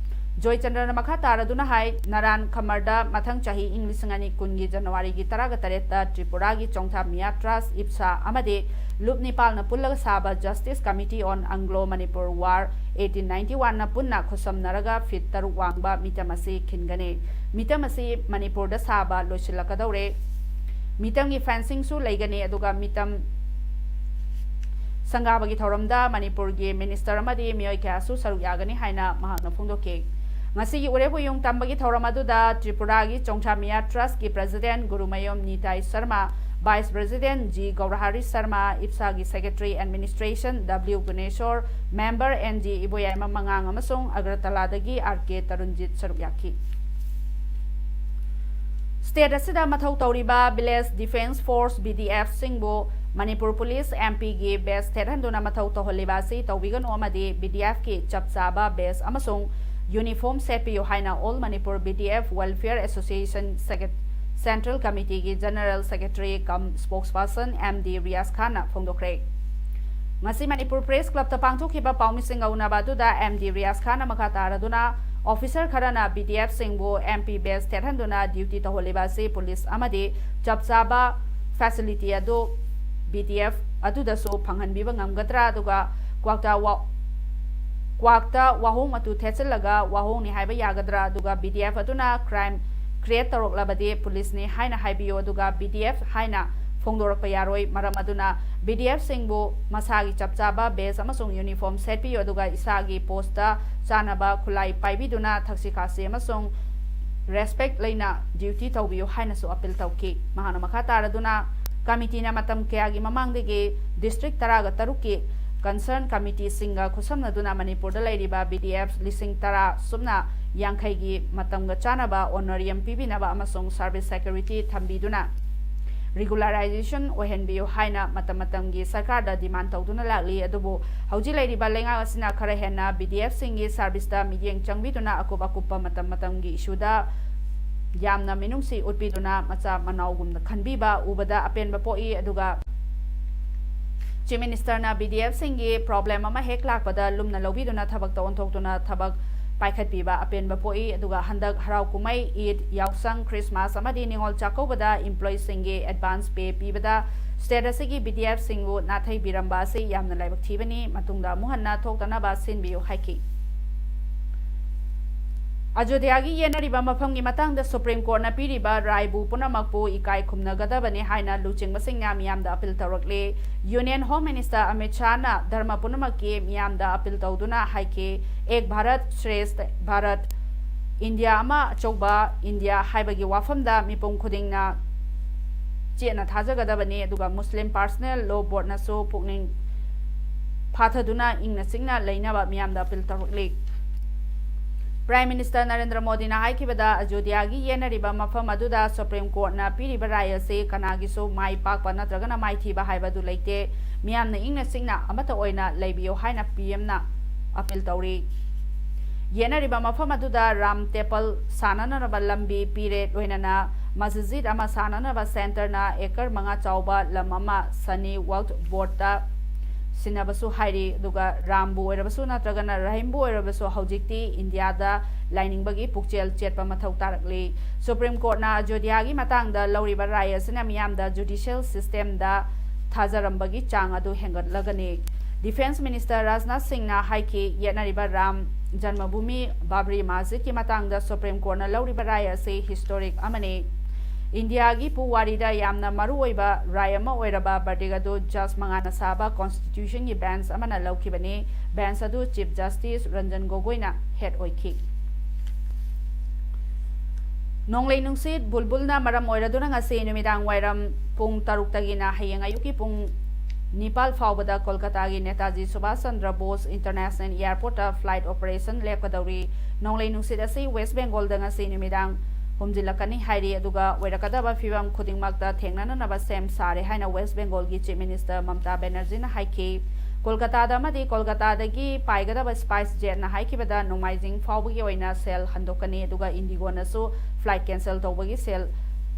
ꯖꯣꯏꯆꯟꯗ꯭ꯔꯅ ꯃꯈꯥ ꯇꯥꯔꯗꯨꯅ ꯍꯥꯏ, ꯅꯔꯥꯟ ꯈꯃꯔꯗ ꯃꯊꯪ ꯆꯍꯤ ꯏꯪ ꯂꯤꯁꯤꯡ ꯑꯅꯤ ꯀꯨꯟꯒꯤ ꯖꯅꯋꯥꯔꯤꯒꯤ ꯇꯔꯥꯒ ꯇꯔꯦꯠꯇ ꯇ꯭ꯔꯤꯄꯨꯔꯥꯒꯤ ꯆꯣꯡꯊꯥ ꯃꯤꯌꯥ ꯇ꯭ꯔꯁ, ꯏꯞꯁꯥ ꯑꯃꯗꯤ ꯂꯨꯞ ꯅꯤꯄꯥꯜꯅ ꯄꯨꯜꯂꯒ ꯁꯥꯕ Justice Committee on Anglo Manipur War eighteen ninety one ꯅ ꯄꯨꯟꯅ ꯈꯨꯠꯁꯝꯅꯔꯒ ꯐꯤꯠ ꯇꯔꯨꯛ ꯋꯥꯡꯕ ꯃꯤꯇꯝ ꯑꯁꯤ ꯈꯤꯟꯒꯅꯤ꯫ ꯃꯤꯇꯝ ꯑꯁꯤ ꯃꯅꯤꯄꯨꯔꯗ ꯁꯥꯕ ꯂꯣꯏꯁꯤꯜꯂꯛꯀꯗꯧꯔꯦ꯫ ꯃꯤꯇꯝꯒꯤ fencing ꯁꯨ ꯂꯩꯒꯅꯤ, ꯑꯗꯨꯒ ꯃꯤꯇꯝ ꯁꯪꯒꯥꯕꯒꯤ ꯊꯧꯔꯝꯗ ꯃꯅꯤꯄꯨꯔꯒꯤ ꯃꯤꯅꯤꯁꯇꯔ ꯑꯃꯗꯤ ꯃꯤꯑꯣꯏ ꯀꯌꯥꯁꯨ ꯁꯔꯨꯛ ꯌꯥꯒꯅꯤ ꯍꯥꯏꯅ ꯃꯍꯥꯛꯅ ꯐꯣꯡꯗꯣꯛꯈꯤ꯫ ꯉꯁꯤꯒꯤ ꯎꯔꯦꯞ ꯎꯌꯨꯡ ꯇꯝꯕꯒꯤ ꯊꯧꯔꯝ ꯑꯗꯨꯗ ꯇ꯭ꯔꯤꯄꯨꯔꯥꯒꯤ ꯆꯣꯡꯊꯥꯃꯤꯌꯥ ꯇ꯭ꯔꯁꯀꯤ president Gurumayum Nitai Sharma, vice president G Gourahari Sharma, ꯏꯞꯁꯥꯒꯤ secretary administration W Guneshor, member N G Iboyaima ꯃꯉꯥꯡ ꯑꯃꯁꯨꯡ ꯑꯒꯔꯇꯂꯥꯗꯒꯤ ꯑꯥꯔ ꯀꯦ ꯇꯔꯨꯟꯖꯤꯠ ꯁꯔꯨꯛ ꯌꯥꯈꯤ꯫ ꯁ꯭ꯇꯦꯠ ꯑꯁꯤꯗ ꯃꯊꯧ ꯇꯧꯔꯤꯕ village defence force, V D F, ꯁꯤꯡꯕꯨ ꯃꯅꯤꯄꯨꯔ ꯄꯨꯂꯤꯁ, ꯑꯦꯝ ꯄꯤꯒꯤ ꯕꯦꯖ ꯊꯦꯠꯍꯟꯗꯨꯅ ꯃꯊꯧ ꯇꯧꯍꯜꯂꯤꯕ ꯑꯁꯤ ꯇꯧꯕꯤꯒꯅꯨ ꯑꯃꯗꯤ ꯚꯤ ꯗꯤ ꯑꯦꯐꯀꯤ ꯆꯞ ꯆꯥꯕ ꯕꯦꯖ ꯑꯃꯁꯨꯡ ꯌꯨꯅꯤꯐꯣꯔꯝ ꯁꯦꯠꯄꯤꯌꯨ ꯍꯥꯏꯅ all Manipur V D F welfare association ꯁꯦꯀ꯭ꯔꯦ-, ꯁꯦꯟꯇ꯭ꯔꯦꯜ ꯀꯃꯤꯇꯤꯒꯤ general secretary cum spokesperson M D Riyaz ꯈꯥꯟꯅ ꯐꯣꯡꯗꯣꯛꯈ꯭ꯔꯦ꯫ ꯉꯁꯤ ꯃꯅꯤꯄꯨꯔ ꯄ꯭ꯔꯦꯁ ꯀ꯭ꯂꯕꯇ ꯄꯥꯡꯊꯣꯛꯈꯤꯕ ꯄꯥꯎꯃꯤꯁꯤꯡꯒ ꯎꯅꯕ ꯑꯗꯨꯗ ꯑꯦꯝ ꯗꯤ ꯔꯤꯌꯥꯖ ꯈꯥꯟꯅ ꯃꯈꯥ ꯇꯥꯔꯗꯨꯅ, ꯑꯣꯐꯤꯁꯔ ꯈꯔꯅ ꯚꯤ ꯗꯤ ꯑꯦꯐ ꯁꯤꯡꯕꯨ ꯑꯦꯝ ꯄꯤ ꯕꯦꯖ ꯊꯦꯠꯍꯟꯗꯨꯅ ꯗ꯭ꯌꯨꯇꯤ ꯇꯧꯍꯜꯂꯤꯕ ꯑꯁꯤ ꯄꯨꯂꯤꯁ ꯑꯃꯗꯤ ꯆꯞ ꯆꯥꯕ ꯐꯦꯁꯤꯂꯤꯇꯤ ꯑꯗꯨ ꯚꯤ ꯗꯤ ꯑꯦꯐ ꯑꯗꯨꯗꯁꯨ ꯐꯪꯍꯟꯕꯤꯕ ꯉꯝꯒꯗ꯭ꯔꯥ? ꯑꯗꯨꯒ ꯀ꯭ꯋꯥꯛꯇ ꯋꯥ-, ꯀ꯭ꯋꯥꯛꯇ ꯋꯥꯍꯣꯡ ꯑꯗꯨ ꯊꯦꯠꯆꯜꯂꯒ ꯋꯥꯍꯣꯡꯅꯤ ꯍꯥꯏꯕ ꯌꯥꯒꯗ꯭ꯔꯥ? ꯑꯗꯨꯒ ꯚꯤ ꯗꯤ ꯑꯦꯐ ꯑꯗꯨꯅ ꯀ꯭ꯔꯥꯏꯝ ꯀ꯭ꯔꯤꯌꯦꯠ ꯇꯧꯔꯛꯂꯕꯗꯤ ꯄꯨꯂꯤꯁꯅꯤ ꯍꯥꯏꯅ ꯍꯥꯏꯕꯤꯌꯨ, ꯑꯗꯨꯒ ꯚꯤ ꯗꯤ ꯑꯦꯐ ꯍꯥꯏꯅ ꯐꯣꯡꯗꯣꯔꯛꯄ ꯌꯥꯔꯣꯏ꯫ ꯃꯔꯝ ꯑꯗꯨꯅ ꯚꯤ ꯗꯤ ꯑꯦꯐ ꯁꯤꯡꯕꯨ ꯃꯁꯥꯒꯤ ꯆꯞ ꯆꯥꯕ ꯕꯦꯖ ꯑꯃꯁꯨꯡ ꯌꯨꯅꯤꯐꯣꯔꯝ ꯁꯦꯠꯄꯤꯌꯨ, ꯑꯗꯨꯒ ꯏꯁꯥꯒꯤ ꯄꯣꯁꯇ ꯆꯥꯅꯕ ꯈꯨꯠꯂꯥꯏ ꯄꯥꯏꯕꯤꯗꯨꯅ ꯊꯛꯁꯤ ꯈꯥꯁꯤ ꯑꯃꯁꯨꯡ ꯔꯦꯁꯄꯦꯛ ꯂꯩꯅ ꯗ꯭ꯌꯨꯇꯤ ꯇꯧꯕꯤꯌꯨ ꯍꯥꯏꯅꯁꯨ ꯑꯄꯤꯜ ꯇꯧꯈꯤ꯫ ꯃꯍꯥꯛꯅ ꯃꯈꯥ ꯇꯥꯔꯗꯨꯅ, ꯀꯃꯤꯇꯤꯅ ꯃꯇꯝ ꯀꯌꯥꯒꯤ ꯃꯃꯥꯡꯗꯒꯤ ꯗꯤꯁꯇ꯭ꯔꯤꯛ ꯇꯔꯥꯒ ꯇꯔꯨꯛꯀꯤ ꯀꯟꯁꯔꯟ ꯀꯃꯤꯇꯤꯁꯤꯡꯒ ꯈꯨꯠꯁꯝꯅꯗꯨꯅ ꯃꯅꯤꯄꯨꯔꯗ ꯂꯩꯔꯤꯕ ꯚꯤ ꯗꯤ ꯑꯦꯐ ꯂꯤꯁꯤꯡ ꯇꯔꯥ ꯁꯨꯞꯅ ꯌꯥꯡꯈꯩꯒꯤ ꯃꯇꯝꯒ ꯆꯥꯟꯅꯕ ꯑꯣꯅꯔꯤꯌꯝ ꯄꯤꯕꯤꯅꯕ ꯑꯃꯁꯨꯡ ꯁꯔꯚꯤꯁ ꯁꯦꯀ꯭ꯌꯨꯔꯤꯇꯤ ꯊꯝꯕꯤꯗꯨꯅ ꯔꯤꯒꯨꯂꯔꯥꯏꯖꯦꯁꯟ ꯑꯣꯏꯍꯟꯕꯤꯌꯨ ꯍꯥꯏꯅ ꯃꯇꯝ ꯃꯇꯝꯒꯤ ꯁꯔꯀꯥꯔꯗ ꯗꯤꯃꯥꯟ ꯇꯧꯗꯨꯅ ꯂꯥꯛꯂꯤ꯫ ꯑꯗꯨꯕꯨ ꯍꯧꯖꯤꯛ ꯂꯩꯔꯤꯕ ꯂꯩꯉꯥꯛ ꯑꯁꯤꯅ ꯈꯔ ꯍꯦꯟꯅ ꯚꯤ ꯗꯤ ꯑꯦꯐ ꯁꯤꯡꯒꯤ ꯁꯔꯚꯤꯁꯇ ꯃꯤꯠꯌꯦꯡ ꯆꯪꯕꯤꯗꯨꯅ ꯑꯀꯨꯞ ꯑꯀꯨꯞꯄ ꯃꯇꯝ ꯃꯇꯝꯒꯤ ꯏꯁꯨꯗ ꯌꯥꯝꯅ ꯃꯤꯅꯨꯡꯁꯤ ꯎꯠꯄꯤꯗꯨꯅ ꯃꯆꯥ ꯃꯅꯥꯎꯒꯨꯝꯅ ꯈꯟꯕꯤꯕ ꯎꯕꯗ ꯑꯄꯦꯟꯕ ꯄꯣꯛꯏ꯫ ꯑꯗꯨꯒ ꯆꯤꯐ ꯃꯤꯅꯤꯁꯇꯔꯅ ꯚꯤ ꯗꯤ ꯑꯦꯐ ꯁꯤꯡꯒꯤ ꯄ꯭ꯔꯣꯕ꯭ꯂꯦꯝ ꯑꯃ ꯍꯦꯛ ꯂꯥꯛꯄꯗ ꯂꯨꯝꯅ ꯂꯧꯕꯤꯗꯨꯅ ꯊꯕꯛꯇ ꯑꯣꯟꯊꯣꯛꯇꯨꯅ ꯊꯕꯛ ꯄꯥꯏꯈꯠꯄꯤꯕ ꯑꯄꯦꯟꯕ ꯄꯣꯛꯏ꯫ ꯑꯗꯨꯒ ꯍꯟꯗꯛ ꯍꯔꯥꯎ ꯀꯨꯝꯍꯩ, ꯏꯗ, ꯌꯥꯎꯁꯪ, ꯈ꯭ꯔꯤꯁꯃꯥꯁ ꯑꯃꯗꯤ ꯅꯤꯉꯣꯜ ꯆꯥꯛꯀꯧꯕꯗ ꯏꯝꯄ꯭ꯂꯣꯌꯤꯁꯤꯡꯒꯤ ꯑꯦꯗꯚꯥꯟꯁ ꯄꯦ ꯄꯤꯕꯗ ꯁ꯭ꯇꯦꯠ ꯑꯁꯤꯒꯤ ꯚꯤ ꯗꯤ ꯑꯦꯐ ꯁꯤꯡꯕꯨ ꯅꯥꯊꯩꯕꯤꯔꯝꯕ ꯑꯁꯤ ꯌꯥꯝꯅ ꯂꯥꯏꯕꯛ ꯊꯤꯕꯅꯤ꯫ ꯃꯇꯨꯡꯗ ꯑꯃꯨꯛ ꯍꯟꯅ ꯊꯣꯛꯇꯅꯕ ꯁꯤꯟꯕꯤꯌꯨ ꯍꯥꯏꯈꯤ꯫ ꯑꯌꯣꯙ꯭ꯌꯥꯒꯤ ꯌꯦꯠꯅꯔꯤꯕ ꯃꯐꯝꯒꯤ ꯃꯇꯥꯡꯗ ꯁꯨꯄ꯭ꯔꯤꯝ ꯀꯣꯔꯠꯅ ꯄꯤꯔꯤꯕ ꯔꯥꯏꯕꯨ ꯄꯨꯝꯅꯃꯛꯄꯨ ꯏꯀꯥꯏ ꯈꯨꯝꯅꯒꯗꯕꯅꯤ ꯍꯥꯏꯅ ꯂꯨꯆꯤꯡꯕꯁꯤꯡꯅ ꯃꯤꯌꯥꯝꯗ ꯑꯄꯤꯜ ꯇꯧꯔꯛꯂꯤ꯫ ꯌꯨꯅꯤꯌꯟ ꯍꯣꯝ ꯃꯤꯅꯤꯁꯇꯔ ꯑꯃꯤꯠ ꯁꯥꯍꯅ ꯙꯔꯃ ꯄꯨꯝꯅꯃꯛꯀꯤ ꯃꯤꯌꯥꯝꯗ ꯑꯄꯤꯜ ꯇꯧꯗꯨꯅ ꯍꯥꯏꯈꯤ, "ꯑꯦꯛ ꯚꯥꯔꯠ ꯁ꯭ꯔꯦꯁꯊ ꯚꯥꯔꯠ" ꯏꯟꯗꯤꯌꯥ ꯑꯃ ꯑꯆꯧꯕ ꯏꯟꯗꯤꯌꯥ ꯍꯥꯏꯕꯒꯤ ꯋꯥꯐꯝꯗ ꯃꯤꯄꯨꯝ ꯈꯨꯗꯤꯡꯅ ꯆꯦꯠꯅ ꯊꯥꯖꯒꯗꯕꯅꯤ, ꯑꯗꯨꯒ ꯃꯨꯁꯂꯤꯝ ꯄꯥꯔꯁꯅꯦꯜ ꯂꯣ ꯕꯣꯔꯗꯅꯁꯨ ꯄꯨꯛꯅꯤꯡ ꯐꯥꯊꯗꯨꯅ ꯏꯪꯅ ꯆꯤꯛꯅ ꯂꯩꯅꯕ ꯃꯤꯌꯥꯝꯗ ꯑꯄꯤꯜ ꯇꯧꯔꯛꯂꯤ꯫ ꯄ꯭ꯔꯥꯏꯝ ꯃꯤꯅꯤꯁꯇꯔ ꯅꯔꯦꯟꯗ꯭ꯔ ꯃꯣꯗꯤꯅ ꯍꯥꯏꯈꯤꯕꯗ, ꯑꯌꯣꯙ꯭ꯌꯥꯒꯤ ꯌꯦꯠꯅꯔꯤꯕ ꯃꯐꯝ ꯑꯗꯨꯗ ꯁꯨꯄ꯭ꯔꯤꯝ ꯀꯣꯔꯠꯅ ꯄꯤꯔꯤꯕ ꯔꯥꯏ ꯑꯁꯤ ꯀꯅꯥꯒꯤꯁꯨ ꯃꯥꯏ ꯄꯥꯛꯄ ꯅꯠꯇ꯭ꯔꯒꯅ ꯃꯥꯏꯊꯤꯕ ꯍꯥꯏꯕꯗꯨ ꯂꯩꯇꯦ꯫ ꯃꯤꯌꯥꯝꯅ ꯏꯪꯅ ꯆꯤꯛꯅ ꯑꯃꯠꯇ ꯑꯣꯏꯅ ꯂꯩꯕꯤꯌꯨ ꯍꯥꯏꯅ ꯄꯤ ꯑꯦꯝꯅ ꯑꯄꯤꯜ ꯇꯧꯔꯤ꯫ ꯌꯦꯠꯅꯔꯤꯕ ꯃꯐꯝ ꯑꯗꯨꯗ ꯔꯥꯝ ꯇꯦꯝꯄꯜ ꯁꯥꯅꯅꯕ ꯂꯝꯕꯤ ꯄꯤꯔꯦ, ꯂꯣꯏꯅꯅ ꯃꯁꯖꯤꯗ ꯑꯃ ꯁꯥꯅꯅꯕ ꯁꯦꯟꯇꯔꯅ ꯑꯦꯀꯔ ꯃꯉꯥ ꯆꯥꯎꯕ ꯂꯝ ꯑꯃ ꯁꯅꯤ ꯋꯛꯐ ꯕꯣꯔꯗꯇ ꯁꯤꯟꯅꯕꯁꯨ ꯍꯥꯏꯔꯤ꯫ ꯑꯗꯨꯒ ꯔꯥꯝꯕꯨ ꯑꯣꯏꯔꯕꯁꯨ ꯅꯠꯇ꯭ꯔꯒꯅ ꯔꯍꯤꯝꯕꯨ ꯑꯣꯏꯔꯕꯁꯨ ꯍꯧꯖꯤꯛꯇꯤ ꯏꯟꯗꯤꯌꯥꯗ ꯂꯥꯏꯅꯤꯡꯕꯒꯤ ꯄꯨꯛꯆꯦꯜ ꯆꯦꯠꯄ ꯃꯊꯧ ꯇꯥꯔꯛꯂꯤ꯫ ꯁꯨꯄ꯭ꯔꯤꯝ ꯀꯣꯔꯠꯅ ꯑꯌꯣꯙ꯭ꯌꯥꯒꯤ ꯃꯇꯥꯡꯗ ꯂꯧꯔꯤꯕ ꯔꯥꯏ ꯑꯁꯤꯅ ꯃꯤꯌꯥꯝꯗ ꯖꯨꯗꯤꯁꯤꯌꯦꯜ ꯁꯤꯁꯇꯦꯝꯗ ꯊꯥꯖꯔꯝꯕꯒꯤ ꯆꯥꯡ ꯑꯗꯨ ꯍꯦꯟꯒꯠꯂꯒꯅꯤ꯫ ꯗꯤꯐꯦꯟꯁ ꯃꯤꯅꯤꯁꯇꯔ ꯔꯥꯖꯅꯥꯊ ꯁꯤꯡꯅ ꯍꯥꯏꯈꯤ, ꯌꯦꯠꯅꯔꯤꯕ ꯔꯥꯝ ꯖꯟꯃꯚꯨꯃꯤ ꯕꯥꯕ꯭ꯔꯤ ꯃꯁꯖꯤꯗꯀꯤ ꯃꯇꯥꯡꯗ ꯁꯨꯄ꯭ꯔꯤꯝ ꯀꯣꯔꯠꯅ ꯂꯧꯔꯤꯕ ꯔꯥꯏ ꯑꯁꯤ ꯍꯤꯁꯇꯣꯔꯤꯛ ꯑꯃꯅꯤ꯫ ꯏꯟꯗꯤꯌꯥꯒꯤ ꯄꯨꯋꯥꯔꯤꯗ ꯌꯥꯝꯅ ꯃꯔꯨꯑꯣꯏꯕ ꯔꯥꯏ ꯑꯃ ꯑꯣꯏꯔꯕ ꯕꯔꯗꯤꯛ ꯑꯗꯨ ꯖꯖ ꯃꯉꯥꯅ ꯁꯥꯕ ꯀꯣꯟꯁꯇꯤꯇ꯭ꯌꯨꯁꯟꯒꯤ ꯕꯦꯟꯆ ꯑꯃꯅ ꯂꯧꯈꯤꯕꯅꯤ꯫ ꯕꯦꯟꯆ ꯑꯗꯨ ꯆꯤꯐ ꯖꯁꯇꯤꯁ ꯔꯟꯖꯟ ꯒꯣꯒꯣꯏꯅ ꯍꯦꯗ ꯑꯣꯏꯈꯤ꯫ ꯅꯣꯡꯂꯩ ꯅꯨꯡꯁꯤꯠ ꯕꯨꯜꯕꯨꯜꯅ ꯃꯔꯝ ꯑꯣꯏꯔꯗꯨꯅ ꯉꯁꯤ ꯅꯨꯃꯤꯗꯥꯡ ꯋꯥꯏꯔꯝ ꯄꯨꯡ ꯇꯔꯨꯛꯇꯒꯤꯅ ꯍꯌꯦꯡ ꯑꯌꯨꯛꯀꯤ ꯄꯨꯡ ꯅꯤꯄꯥꯜ ꯐꯥꯎꯕꯗ ꯀꯣꯜꯀꯇꯥꯒꯤ ꯅꯦꯇꯥꯖꯤ ꯁꯨꯚꯥꯁ ꯆꯟꯗ꯭ꯔ ꯕꯣꯁ ꯏꯟꯇꯔꯅꯦꯁꯅꯦꯜ ꯑꯦꯌꯔꯄꯣꯔꯠꯇ ꯐ꯭ꯂꯥꯏꯠ ꯑꯣꯄꯔꯦꯁꯟ ꯂꯦꯞꯀꯗꯧꯔꯤ꯫ ꯅꯣꯡꯂꯩ ꯅꯨꯡꯁꯤꯠ ꯑꯁꯤ ꯋꯦꯁ ꯕꯦꯡꯒꯣꯜꯗ ꯉꯁꯤ ꯅꯨꯃꯤꯗꯥꯡ ꯍꯨꯝꯖꯤꯜꯂꯛꯀꯅꯤ ꯍꯥꯏꯔꯤ, ꯑꯗꯨꯒ ꯑꯣꯏꯔꯛꯀꯗꯕ ꯐꯤꯕꯝ ꯈꯨꯗꯤꯡꯃꯛꯇ ꯊꯦꯡꯅꯅꯅꯕ ꯁꯦꯝ ꯁꯥꯔꯦ ꯍꯥꯏꯅ ꯋꯦꯁ ꯕꯦꯡꯒꯣꯜꯒꯤ ꯆꯤꯐ ꯃꯤꯅꯤꯁꯇꯔ ꯃꯝꯇꯥ ꯕꯦꯅꯔꯖꯤꯅ ꯍꯥꯏꯈꯤ꯫ ꯀꯣꯜꯀꯇꯥꯗ ꯑꯃꯗꯤ ꯀꯣꯜꯀꯇꯥꯗꯒꯤ ꯄꯥꯏꯒꯗꯕ ꯁ꯭ꯄꯥꯏꯁ ꯖꯦꯠꯅ ꯍꯥꯏꯈꯤꯕꯗ ꯅꯣꯡꯃꯥꯏꯖꯤꯡ ꯐꯥꯎꯕꯒꯤ ꯑꯣꯏꯅ ꯁꯦꯜ ꯍꯟꯗꯣꯛꯀꯅꯤ, ꯑꯗꯨꯒ ꯏꯟꯗꯤꯒꯣꯅꯁꯨ ꯐ꯭ꯂꯥꯏꯠ ꯀꯦꯟꯁꯦꯜ ꯇꯧꯕꯒꯤ ꯁꯦꯜ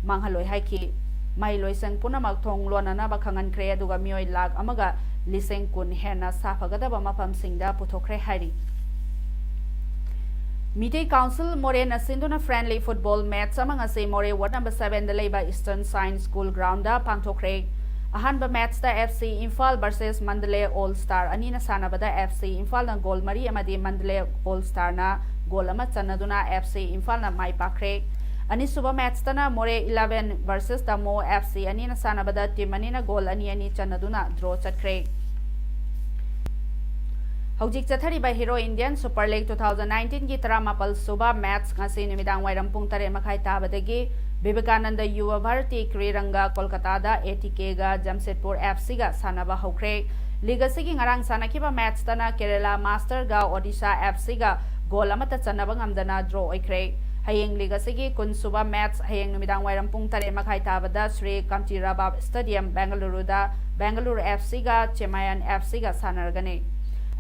ꯃꯥꯡꯍꯜꯂꯣꯏ ꯍꯥꯏꯈꯤ꯫ ꯃꯍꯩ ꯂꯣꯏꯁꯪ ꯄꯨꯝꯅꯃꯛ ꯊꯣꯡ ꯂꯣꯟꯅꯅꯕ ꯈꯪꯍꯟꯈ꯭ꯔꯦ, ꯑꯗꯨꯒ ꯃꯤꯑꯣꯏ ꯂꯥꯈ ꯑꯃꯒ ꯂꯤꯁꯤꯡ ꯀꯨꯟ ꯍꯦꯟꯅ ꯁꯥꯐꯒꯗꯕ ꯃꯐꯝꯁꯤꯡꯗ ꯄꯨꯊꯣꯛꯈ꯭ꯔꯦ ꯍꯥꯏꯔꯤ꯫ ꯃꯤꯇꯩ ꯀꯥꯎꯟꯁꯤꯜ ꯃꯣꯔꯦꯅ ꯁꯤꯟꯗꯨꯅ ꯐ꯭ꯔꯦꯟꯂꯤ ꯐꯨꯠꯕꯣꯜ ꯃꯦꯠꯆ ꯑꯃ ꯉꯁꯤ ꯃꯣꯔꯦ ꯋꯥꯔꯗ ꯅꯝꯕꯔ ꯁꯚꯦꯟꯗ ꯂꯩꯕ ꯏꯁꯇꯔꯟ ꯁꯥꯏꯟꯁ ꯁ꯭ꯀꯨꯜ ꯒ꯭ꯔꯥꯎꯟꯗ ꯄꯥꯡꯊꯣꯛꯈ꯭ꯔꯦ꯫ ꯑꯍꯥꯟꯕ ꯃꯦꯠꯆꯇ F C Imphal versus Mandalay all star ꯑꯅꯤꯅ ꯁꯥꯟꯅꯕꯗ ꯑꯦꯐ ꯁꯤ ꯏꯝꯐꯥꯜꯅ ꯒꯣꯜ ꯃꯔꯤ ꯑꯃꯗꯤ ꯃꯟꯗꯂꯦ ꯑꯣꯜ ꯁ꯭ꯇꯥꯔꯅ ꯒꯣꯜ ꯑꯃ ꯆꯟꯅꯗꯨꯅ ꯑꯦꯐ ꯁꯤ ꯏꯝꯐꯥꯜꯅ ꯃꯥꯏ ꯄꯥꯛꯈ꯭ꯔꯦ꯫ ꯑꯅꯤꯁꯨꯕ ꯃꯦꯠꯆꯇꯅ ꯃꯣꯔꯦ ꯏꯂꯦꯚꯦꯟ ꯚꯔꯁꯦꯁ ꯇꯃꯣ ꯑꯦꯐ ꯁꯤ ꯑꯅꯤꯅ ꯁꯥꯟꯅꯕꯗ ꯇꯤꯝ ꯑꯅꯤꯅ ꯒꯣꯜ ꯑꯅꯤ ꯑꯅꯤ ꯆꯟꯅꯗꯨꯅ ꯗ꯭ꯔꯣ ꯆꯠꯈ꯭ꯔꯦ꯫ ꯍꯧꯖꯤꯛ ꯆꯠꯊꯔꯤꯕ Hero Indian Super League two thousand nineteenꯒꯤ ꯇꯔꯥꯃꯥꯄꯜ ꯁꯨꯕ ꯃꯦꯠꯆ ꯉꯁꯤ ꯅꯨꯃꯤꯗꯥꯡ ꯋꯥꯏꯔꯝ ꯄꯨꯡ ꯇꯔꯦꯠ ꯃꯈꯥꯏ ꯇꯥꯕꯗꯒꯤ ꯕꯤꯕꯦꯀꯥꯅꯟꯗ ꯌꯨꯕ ꯚꯥꯔꯇꯤ ꯀ꯭ꯔꯤꯔꯪꯒ ꯀꯣꯜꯀꯇꯥꯗ ATKꯒ ꯖꯝꯁꯦꯗꯄꯨꯔ FCꯒ ꯁꯥꯟꯅꯕ ꯍꯧꯈ꯭ꯔꯦ꯫ ꯂꯤꯒ ꯑꯁꯤꯒꯤ ꯉꯔꯥꯡ ꯁꯥꯟꯅꯈꯤꯕ ꯃꯦꯠꯆꯇꯅ ꯀꯦꯔꯦꯂꯥ ꯃꯥꯁꯇꯔꯒ ꯑꯣꯗꯤꯁꯥ FCꯒ ꯒꯣꯜ ꯑꯃꯠꯇ ꯆꯟꯅꯕ ꯉꯝꯗꯅ ꯗ꯭ꯔꯣ ꯑꯣꯏꯈ꯭ꯔꯦ꯫ ꯍꯌꯦꯡ ꯂꯤꯒ ꯑꯁꯤꯒꯤ ꯀꯨꯟ ꯁꯨꯕ ꯃꯦꯠꯆ ꯍꯌꯦꯡ ꯅꯨꯃꯤꯗꯥꯡ ꯋꯥꯏꯔꯝ ꯄꯨꯡ ꯇꯔꯦꯠ ꯃꯈꯥꯏ ꯇꯥꯕꯗ ꯁ꯭ꯔꯤ ꯀꯥꯟꯆꯤꯔꯥꯕꯥꯕ ꯁ꯭ꯇꯦꯗꯤꯌꯝ ꯕꯦꯡꯒꯂꯨꯔꯨꯗ ꯕꯦꯡꯒꯂꯨꯔꯨ FCꯒ ꯆꯦꯃꯥꯌꯟ FCꯒ ꯁꯥꯟꯅꯔꯒꯅꯤ꯫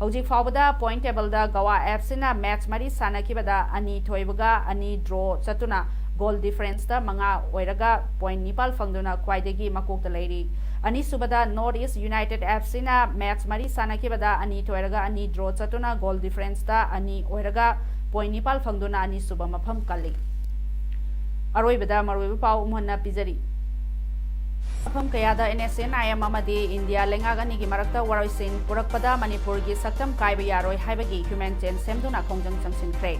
ꯍꯧꯖꯤꯛ ꯐꯥꯎꯕꯗ ꯄꯣꯏꯟꯠ ꯇꯦꯕꯜꯗ ꯒꯋꯥ FCꯅ ꯃꯦꯠꯆ ꯃꯔꯤ ꯁꯥꯟꯅꯈꯤꯕꯗ ꯑꯅꯤ ꯊꯣꯏꯕꯒ ꯑꯅꯤ ꯗ꯭ꯔꯣ ꯆꯠꯇꯨꯅ ꯒꯣꯜ ꯗꯤꯐꯔꯦꯟꯁꯇ ꯃꯉꯥ ꯑꯣꯏꯔꯒ ꯄꯣꯏꯟꯠ ꯅꯤꯄꯥꯜ ꯐꯪꯗꯨꯅ ꯈ꯭ꯋꯥꯏꯗꯒꯤ ꯃꯀꯣꯛꯇ ꯂꯩꯔꯤ꯫ ꯑꯅꯤꯁꯨꯕꯗ North East United FCꯅ ꯃꯦꯠꯆ ꯃꯔꯤ ꯁꯥꯟꯅꯈꯤꯕꯗ ꯑꯅꯤ ꯊꯣꯏꯔꯒ ꯑꯅꯤ ꯗ꯭ꯔꯣ ꯆꯠꯇꯨꯅ ꯒꯣꯜ ꯗꯤꯐꯔꯦꯟꯁꯇ ꯑꯅꯤ ꯑꯣꯏꯔꯒ ꯄꯣꯏꯟꯠ ꯅꯤꯄꯥꯜ ꯐꯪꯗꯨꯅ ꯑꯅꯤꯁꯨꯕ ꯃꯐꯝ ꯀꯜꯂꯤ꯫ ꯑꯔꯣꯏꯕꯗ ꯃꯔꯨꯑꯣꯏꯕ ꯄꯥꯎ ꯑꯃꯨꯛ ꯍꯟꯅ ꯄꯤꯖꯔꯤ꯫ ꯃꯐꯝ ꯀꯌꯥꯗ NSCN-IM ꯑꯃꯗꯤ ꯏꯟꯗꯤꯌꯥ ꯂꯩꯉꯥꯛ ꯑꯅꯤꯒꯤ ꯃꯔꯛꯇ ꯋꯥꯔꯣꯏꯁꯤꯟ ꯄꯨꯔꯛꯄꯗ ꯃꯅꯤꯄꯨꯔꯒꯤ ꯁꯛꯇꯝ ꯀꯥꯏꯕ ꯌꯥꯔꯣꯏ ꯍꯥꯏꯕꯒꯤ human chain ꯁꯦꯝꯗꯨꯅ ꯈꯣꯡꯖꯪ ꯆꯪꯁꯤꯟꯈ꯭ꯔꯦ꯫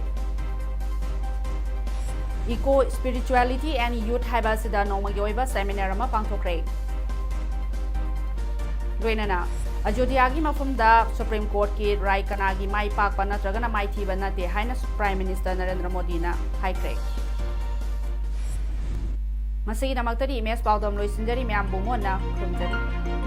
Eco, Spirituality and Youth ꯍꯥꯏꯕ ꯑꯁꯤꯗ ꯅꯣꯡꯃꯒꯤ ꯑꯣꯏꯕ ꯁꯦꯃꯤꯅꯥꯔ ꯑꯃ ꯄꯥꯡꯊꯣꯛꯈ꯭ꯔꯦ꯫ ꯂꯣꯏꯅꯅ ꯑꯌꯣꯙ꯭ꯌꯥꯒꯤ ꯃꯐꯝꯗ ꯁꯨꯄ꯭ꯔꯤꯝ ꯀꯣꯔꯠꯀꯤ ꯔꯥꯏ ꯀꯅꯥꯒꯤ ꯃꯥꯏ ꯄꯥꯛꯄ ꯅꯠꯇ꯭ꯔꯒꯅ ꯃꯥꯏꯊꯤꯕ ꯅꯠꯇꯦ ꯍꯥꯏꯅ ꯄ꯭ꯔꯥꯏꯝ ꯃꯤꯅꯤꯁꯇꯔ ꯅꯔꯦꯟꯗ꯭ꯔ ꯃꯣꯗꯤꯅ ꯍꯥꯏꯈ꯭ꯔꯦ꯫ ꯉꯁꯤꯒꯤꯗꯃꯛꯇꯗꯤ ꯏꯃꯦꯖ ꯄꯥꯎꯗꯝ ꯂꯣꯏꯁꯤꯟꯖꯔꯤ꯫ ꯃꯌꯥꯝꯕꯨ ꯃꯣꯟꯅ ꯈꯨꯔꯨꯝꯖꯔꯤ꯫